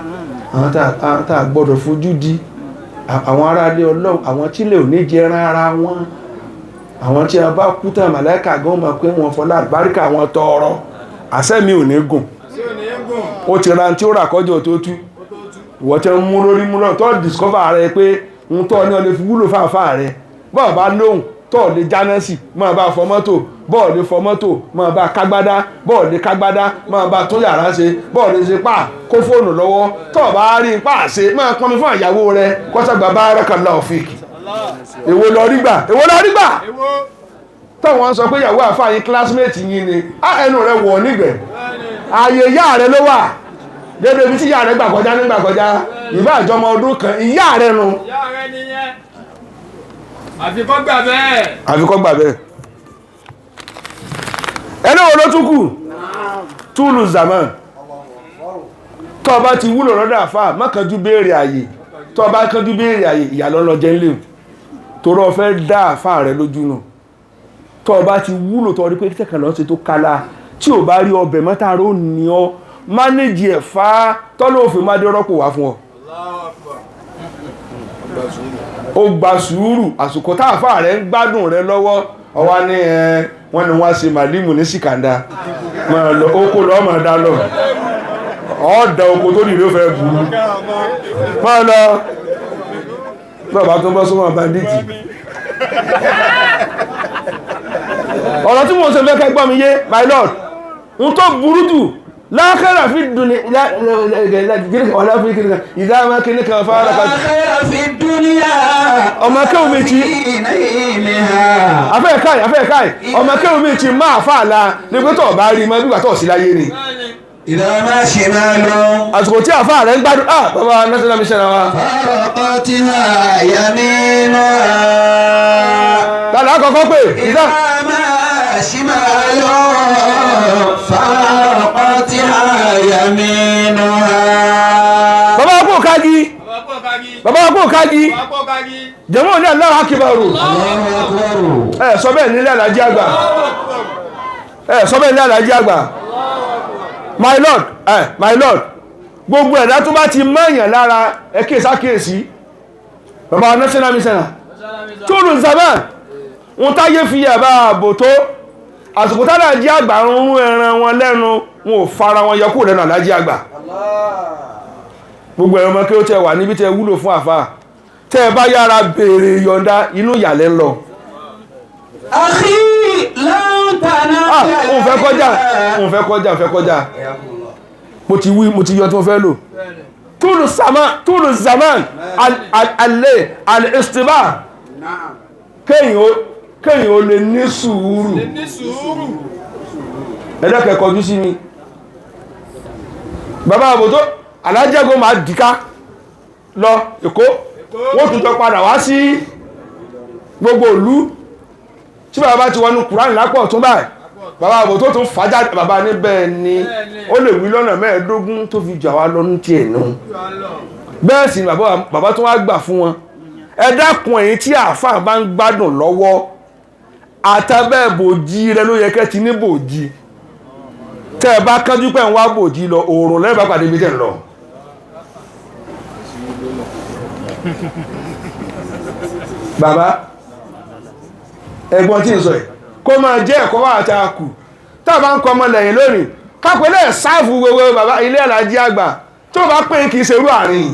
àwọn tá a gbọ́dọ̀ fojú di àwọn aráalé Ọlọ́run àwọn tí lè ní jẹran ara wọn àwọn tí a bá kú tán màláìka gan mọ̀ pé wọ́n fọlá àlùbáríkà wọn tọrọ àṣẹ mi ò ní gùn ó ti ra tí ó rà kọjọ tó tú ìwọ tẹ ń mú lórí mú lọ́rùn tó discover rẹ pé ń tọ́ ní ọ lè fi wúlò fáfáà rẹ bọ́ọ̀ bá lóhùn tọ́ lè jáná sí máa bá fọ mọ́tò bọ́ọ̀ lè fọ mọ́tò máa bá kágbádá bọ́ọ̀ lè kágbádá máa bá tún yàrá ṣe bọ́ọ̀ lè ṣe pa kó fóònù lọ́wọ́ tọ́ bá rí pa ṣe máa pọnmi fún àyàwó rẹ kọ́sàgbà barakallahu fik. Èwo lọ rí gbà èwo lọ rí gbà tọ́ wọn sọ pé ìyàwó àfáà yín classmate yín ni á ẹnu rẹ wọ̀ nígbẹ̀ ààyè ìyá rẹ ló wà dédé ibi tí ìyá rẹ gbà kọjá nígbà kọjá ìbá àjọmọ ọdún kan ìyá rẹ nu. Àfikọ́ gbà bẹ́ẹ̀. Àfikọ́ gbà bẹ́ẹ̀. Ẹni wo ló tún kù? Túlù zaman. Tó bá ti wúlò lọ́dọ̀ àfáà, má kánjú béèrè àyè. Tó bá kánjú béèrè àyè, ìyà ló ń lọ jẹ ńlẹ̀. Torí o fẹ́ dá àfáà rẹ lójú nù. Tó bá ti wúlò tó rí pé tẹ̀kàn lọ́sẹ̀ tó kala, tí ò bá rí ọbẹ̀ mọ́tàró ní ọ, mánéjì ẹ̀ fá tọ́lọ́ òfin má dé rọ́pò wá fún ọ. Ó gba sùúrù àsìkò táàfà rẹ̀ ń gbádùn rẹ̀ lọ́wọ́ ọwá ní ẹ wọ́n ní wọ́n ṣe màlímù ní sìkàndà máa lọ oko lọ́ máa dá lọ ọ̀ọ́dà oko tó nìlú fẹ́ burú máa lọ bàbá tó bọ́ sọ́mọ́ banditi. Ọ̀rọ̀ tí mo ń sọ fẹ́ kẹ́ gbọ́ mi yé my lord n tó burú jù lákàrà fi dùn ní ìdáàmà kìíní kan fara kan. Lákàrà fi dúníyà. Ọmọ kéwù mi ti afẹ́ káì ọmọ kéwù mi ti máa fà la ní pé tó bá rí mọ́ bí wà tó sí láyé ni. Ìdáàmà ṣe máa lọ. Àsìkò tí àfáà rẹ̀ ń gbádùn ah bàbá national mission wa. Faraqatiha yamina. Tàlà àkọ́kọ́ pé ìdáàmà ṣe máa lọ. Faraqatiha yaminuha. Bàbá kò kági. Bàbá kò kági. Jẹ̀mọ́ ní Allahu Akbar. Ẹ sọ bẹ́ẹ̀ nílé Àlàjí àgbà. Ẹ sọ bẹ́ẹ̀ nílé Àlàjí àgbà. My lord, my lord. Gbogbo ẹ̀dá tó bá ti mọ̀yàn lára ẹ kíyèsí àkíyèsí. Bàbá national mission. Tóòrùn zaman. Wọ́n táyé fi yàbá ààbò tó. Àsìkò tálàjí àgbà ń rún ẹran wọn lẹ́nu wọn ò fara wọn yọ kúrò lẹ́nu Àlàjí àgbà. Gbogbo ẹ̀rọ ọmọ kí ó tẹ wà níbi tẹ wúlò fún àfáà tẹ́ ẹ bá yára béèrè yọ̀ǹda inú ìyàlẹ́ ń lọ. Akhi láǹtàná. Òun fẹ́ kọjá òun fẹ́ kọjá òun fẹ́ kọjá mo ti wí mo ti yọ tí mo fẹ́ lò. Túlù zaman túlù zaman alẹ́ al-istiba kéèyàn ó lè ní sùúrù. Ẹ̀dọ́kẹ̀ kọjú sí mi. Bàbá àbòtó alájẹ́gbó máa dìká lọ Èkó wọ́n tún jọ padà wá sí gbogbo ìlú tí bàbá ti wọnú Kùránì lápọ̀ tún báyìí bàbá àbò tó tún fàájà bàbá níbẹ̀ ni ó lè wí lọ́nà 25 tó fi jà wá lọ ní tiẹ̀ nù bẹ́ẹ̀ sì ni bàbá tó wá gbà fún wọn. Ẹ dákun ẹ̀yin tí àáfàá bá ń gbádùn lọ́wọ́ àtàbẹ́ bòjì rẹ ló yẹ kẹ́ ti ní bòjì tẹ́ ẹ bá kánjú pẹ̀ ń wá bòjì lọ òòrùn lẹ́yìn bá pàdé ibi tẹ̀ ń lọ. Bàbá ẹ̀gbọ́n tí ń sọ ẹ̀ kó máa jẹ́ ẹ̀kọ́ wà àti àkù tá a bá ń kọ ọmọ lẹ́yìn lónìí kápẹ́lẹ̀ sáàfù gbogbo bàbá ilé Àlàjí àgbà tó bá pè kìí ṣerú àárín.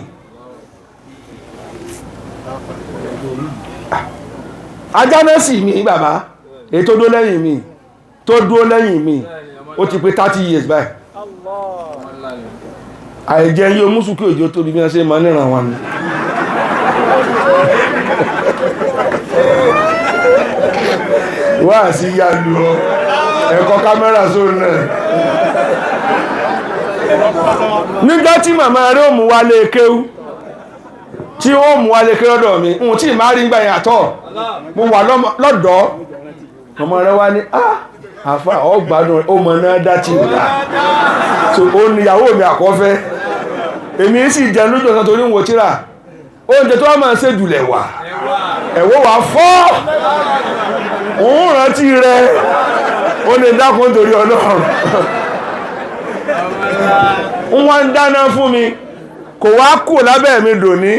Ajá náà sì mi bàbá èyí tó dúró lẹ́yìn mi tó dúró lẹ́yìn mi ó ti pé 30 years báyìí. Àìjẹ yóò mú sùkú òjò tóbi bí wọ́n ṣe máa níran wọn ni. Wá sí yá lu ọ ẹ̀kọ́ kámẹ́rà sóun náà. Nígbà tí màmá rẹ̀ ó mú wálé kéwú, tí ó mú wálé kéwú lọ́dọ̀ mi, ohun tí ìmá rí ń gbà yẹn àtọ̀, mo wà lọ́dọ̀ ọmọ rẹ̀ wá ní àfà ọgbàdùn ó mọ náà dá ti rà. So ó níyàwó mi àkọ́fẹ́, èmi sì jẹun lójú ọ̀sán torí ń wo tíra. Oúnjẹ tó wá máa ń ṣe jùlẹ̀ wà, ẹ̀wọ́ wà fọ́, òun rántí rẹ̀, ó lè dákun torí Ọlọ́run. Wọ́n ń dáná fún mi, kò wá kù lábẹ́ mi dòní.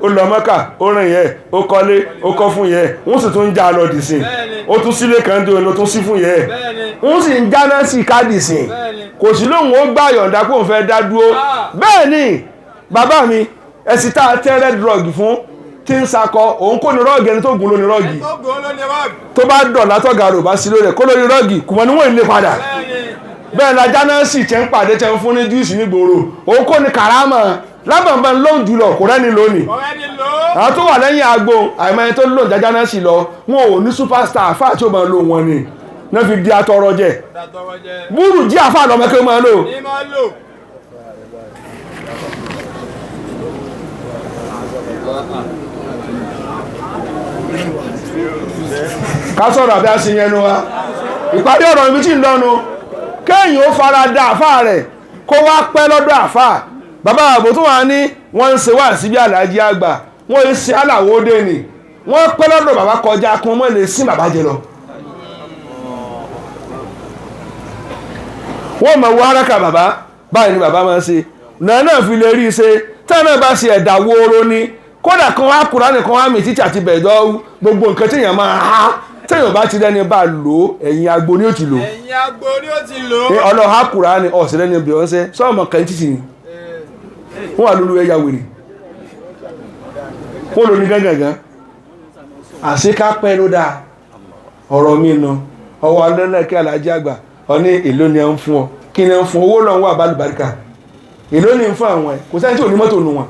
Ó lọ Mọ́kà, ó rìn yẹ, ó kọ́lé, ó kọ́ fún yẹ, wọ́n sì tún ń já lọ dìsìn, ó tún sílé kan dé ló tún sí fún yẹ, wọ́n sì ń jáná sí káàdì sìn, kò sí lóhùn ó gbà yọ̀ǹda kó n fẹ́ dá dúró. Bẹ́ẹ̀ ni bàbá mi ẹ̀sìn tá a tẹ́ red rug fún tí ń sakọ, òun kò ní rọ́ọ̀gì, ẹni tó gùn ló ní rọ́ọ̀gì, tó bá dọ̀ látọ̀gà rò bá sí lórí ẹ̀ kó lórí rọ́ọ̀gì kùmọ̀ níwọ̀n ilé padà. Bẹ́ẹ̀ la jáná sì tẹ́ ń pàdé tẹ́ ń fún ní júùsì nígboro, òun kò ní kàrámà lábàmbá lóhùn jùlọ kò rẹ́ni lónìí. Àwọn tó wà lẹ́yìn agbo àìmọye tó lóhùn jájá náà sì lọ, wọn ò ní superstar àfáà tí ó máa lò wọn ni náà fi di atọrọ jẹ. Búrú jí àfáà lọmọ kí ó máa lò. Ká sọ̀rọ̀ àbí àṣeyẹnu wa ìparí ọ̀rọ̀ mi tí ń lọ́nu, kéèyàn ó fara da àfáà rẹ̀ kó wá pẹ́ lọ́dọ̀ àfáà. Bàbá àbò tó wà ní wọ́n ń ṣe wá síbi àlàájì àgbà, wọ́n ń ṣe aláwo dé ni, wọ́n pẹ́ lọ́dọ̀ bàbá kọjá kún mọ́ lè sí bàbá jẹ lọ. Wọ́n mọ̀ wọ haraka bàbá báyìí ni bàbá máa ń ṣe, náà fi lè rí i ṣe táwọn náà bá ṣe ẹ̀dà wóró ni, kódà kan wá Kùránì kan wá mi títí àti bẹ̀ẹ̀dọ́ gbogbo nǹkan téèyàn máa há, téèyàn bá ti rẹ́ni bá lò ó, ẹ̀yìn agbo ni ó ti lò. Ẹ̀yìn agbo ni ó ti lò. Ọlọ́ha Kùránì ọ̀sẹ̀ lẹ́ni bí wọ́n ṣe sọ́ọ̀mọ̀ kan títì ni wọ́n wà lólu ẹ̀yà wèrè, wọ́n lò ní gángangan. Àṣekápẹ́ ló dáa ọ̀rọ̀ mi nu ọwọ́ alẹ́lẹ́kẹ́ alájí àgbà ọ ní èló ni ẹ ń fún ọ, kí ni ẹ ń fún owó lọ́wọ́ àbálùbáríkà, èló ni ń fún àwọn ẹ, kò sẹ́ni tí ò ní mọ́tò nu wọn.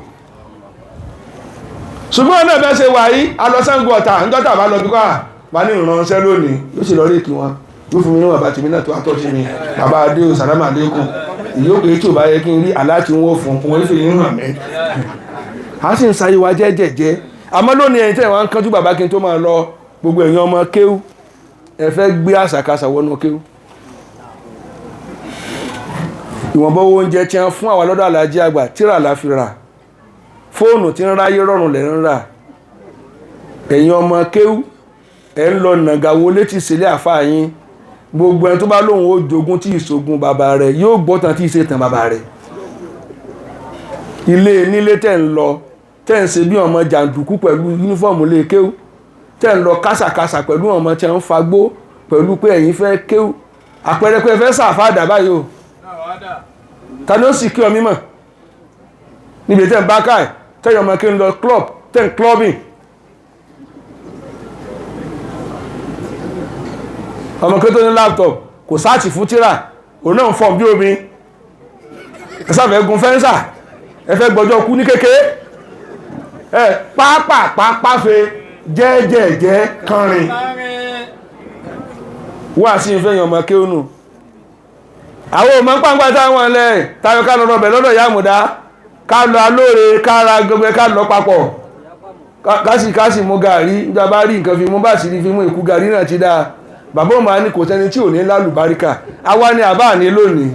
Ṣùgbọ́n náà bẹ́ẹ̀ ṣe wà yí alọ́sàngó ọ̀tà ńdọ́tà bá lọ bí kọ́ bá ní ìrànṣẹ́ lónìí yóò sì lọ rí kí wọn, yóò fún mi ní bàbá tèmi náà tó àtọ́jú mi, bàbá adé o sàlámà àlékún, ìyókù èyí tí ò bá yẹ kí n rí aláàtí wọn fún wọn fi ń hàn mí. A sì ń sáyé wa jẹ́jẹ̀jẹ́. Àmọ́ lónìí ẹ̀yin tẹ́ wọ́n ń kánjú bàbá kí n tó máa lọ, gbogbo ẹ̀yin ọmọ kéwú ẹ fẹ́ gbé àṣàkáṣà wọnú kéwú. Ìwọ̀nba owó oúnjẹ tí wọ́n fún àwa lọ́dọ̀ aláàjì àgbà tíra la fi rà, fóònù tí ń ráyé rọrùn lẹ́ ń rà. Ẹ̀yin ọmọ kéwú ẹ̀ ń lọ nàgàwó létí sílé àfáà yín. Gbogbo ẹni tó bá lóun ó jogún tí ìṣògùn bàbá rẹ̀ yóò gbọ́tàn tí ìṣe tàn bàbá rẹ̀. Ilé nílé tẹ̀ ń lọ tẹ̀ ń ṣe bí ọmọ jàǹdùkú pẹ̀lú yúnífọ̀mù lè kéwú, tẹ̀ ń lọ kásàkásà pẹ̀lú ọmọ tẹ̀ ń fagbó pẹ̀lú pé ẹ̀yin fẹ́ kéwú, àpẹẹrẹ pé ẹ fẹ́ sàfáàdà báyìí o, ta ni ó sì kí ọ mímọ̀ níbi tẹ̀ ń bá káì tẹ̀yìn ọmọ kí ń lọ club tẹ̀ ń clubbing. Ọmọ kí tó ní laptop kò sáàtì fún tíra, òun náà ń fọ́n bí omi, ẹ sáfẹ́ gun fẹ́ńsà, ẹ fẹ́ gbọ́jọ́ kú ní kékeré, ẹ pápápápáfe jẹ́jẹ̀jẹ́ kánrin wá sí ìfẹ́ yàn ọmọ kéwònù. Àwọn ọmọ pàǹpà táwọn lẹ̀ tayọ ká lọ rọbẹ̀ lọ́dọ̀ ìyá àmùdá, ká lọ alóore, ká ra gbogbo ká lọ papọ̀, kásì mú gàrí, nígbà bá rí nǹkan fi mú bá sì rí fi mú ìkú gàrí náà ti dáa. Bàbá òun máa ní kò sẹ́ni tí ò ní lálùbáríkà, àwa ni àbá ní lónìí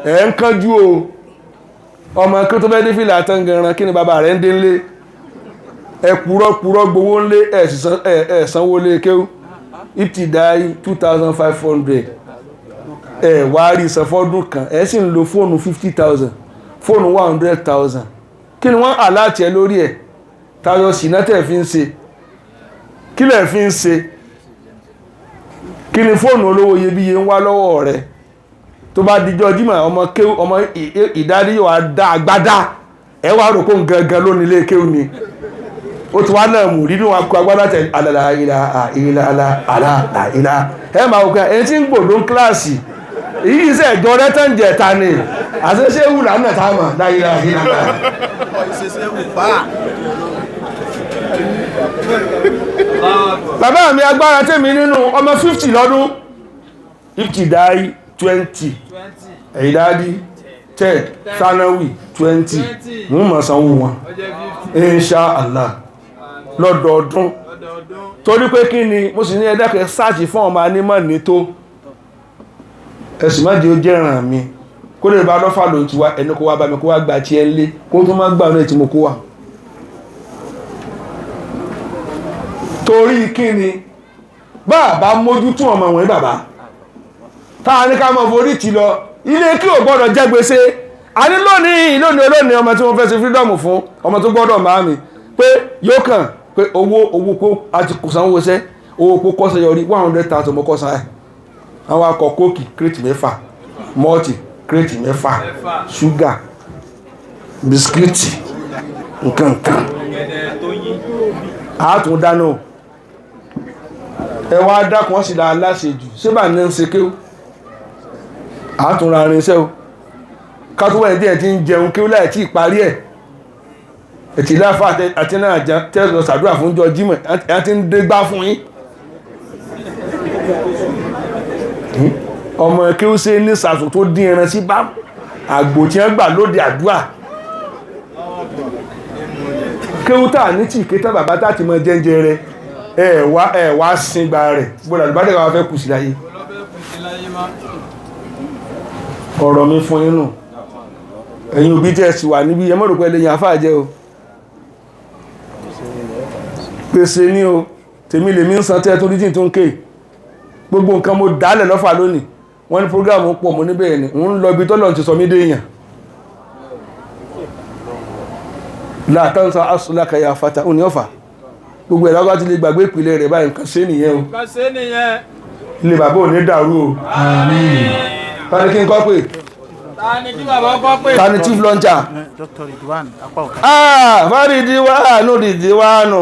ẹ̀ ń kánjú o. Ọmọ kí tó fẹ́ dé fìlà tán gan-an, kí ni bàbá rẹ̀ ń dé ńlé, ẹ purọ́ gbowó ńlé, ẹ̀ sanwó lé kéwú ìtìdáyì 2500, ẹ̀ wá rí san fọ́dún kan, ẹ̀ sì ń lo fóònù 50,000, fóònù 100,000, kí ni wọ́n àláàtì ẹ lórí ẹ̀ tayọ sínà tẹ̀ fi ń ṣe, kí lẹ̀ fi ń ṣe, kí ni fóònù olówó iyebíye ń wá lọ́wọ́ rẹ̀? Tó bá dijọ́ jímọ̀ ọmọ kéwú ọmọ ìdádí yóò wá dá agbádá, ẹ wá rò kó ń gangan lónìí ilé kéwú ni, ó ti wá náà mú rírun akọ agbádá tẹ alala ìlà ìlà àlà ìlà, ẹ máa wò pé ẹni tí ń gbòdó kíláàsì èyí iṣẹ́ ìjọ rẹ tán jẹ ta ni àṣẹṣe wù lánàá tá a mọ̀ láyìlá ìlà. Bàbá mi agbára tèmi nínú ọmọ 50 lọ́dún, ìtìdáyì 20, ìdádí 10, Sanawi 20, mú mọ̀ sanwó wọn insha Allah lọ́dọọdún. Torí pé kí ni mo sì ní ẹ̀dẹ́kẹ̀ sáàtì fún ọmọ anímọ̀ ní tó ẹ̀sùn má jẹ́ ó jẹ́ràn mi kó lè bá lọ́fà ló ti wá ẹni kó wá bá mi kó wá gba tí ẹ lé kó tó má gbà náà tí mo kó wà. Torí kí ni bàbá mójútó ọmọ wọ̀nyí bàbá táà ní ká mọ̀ forí tì lọ ilé kí ò gbọ́dọ̀ jẹ́ gbèsè. A ní lónìí lónìí olónìí ọmọ tí wọ́n fẹ́ ṣe freedom fún ọmọ tó gbọ́dọ̀ máa mi pé yóò kàn pé owó owó kó àti kò sanwó iṣẹ́ owó kó kọ́sẹ̀ yọrí 100,000 mo kọ́sẹ̀ ẹ̀. Àwọn akọ kóòkì kírètì 6, mọ́ọ̀tì kírètì 6, ṣúgà, bisikíìtì, nǹkan nǹkan. Àátún dáná ẹ wá dákun sí la aláṣejù síbà ní ń ṣe kéwú àátún ra irinṣẹ́ o kátó wẹ̀ díẹ̀ tí ń jẹun kéwú láì tí ì parí ẹ̀ ètì láfa àti náà tẹ́lọ sàdúrà fún jọ jímọ̀ ẹ ti ń dégbá fún yín. Ọmọ kéwú ṣe ní sàṣù tó dín ẹran sí bá àgbò tí wọ́n gbà lóde àdúrà kéwú tà ní tí ìkéta bàbá tá ti mọ jẹ́ńjẹ rẹ ẹ wá sin gba rẹ̀ gbọ́dọ̀ àlùbádẹ́ wa fẹ́ kù sí láyé. Ọ̀rọ̀ mi fún yín nù ẹ̀yin òbí tẹ́ sì wà níbi ẹ má rò pé ẹlẹ́yìn àfáà jẹ́ o pèsè ní o tèmi lèmi ń san tẹ́ tó díjìn tó ń ké gbogbo nǹkan mo dálẹ̀ lọ́fà lónìí wọ́n ní prógráàmù pọ̀ mo níbẹ̀ ni ń lọ ibi tọ́lọ̀ ti sọ mí dé èèyàn látàǹsà asùlákàyà fata òní ọ̀fà gbogbo ẹ̀rọ bá ti lè gbàgbé ìpìlẹ̀ rẹ̀ báyìí nǹkan ṣe nìyẹn o ilé bàbá ò ní dàrú o. Àmín. Ta ni kí n kọ́ pé Ta ni kí bàbá kọ́ pé? Ta ni chief launcher? Dr. Ridwan apá ọ̀ka. Ah, fárídìwáànù rìdíwáànù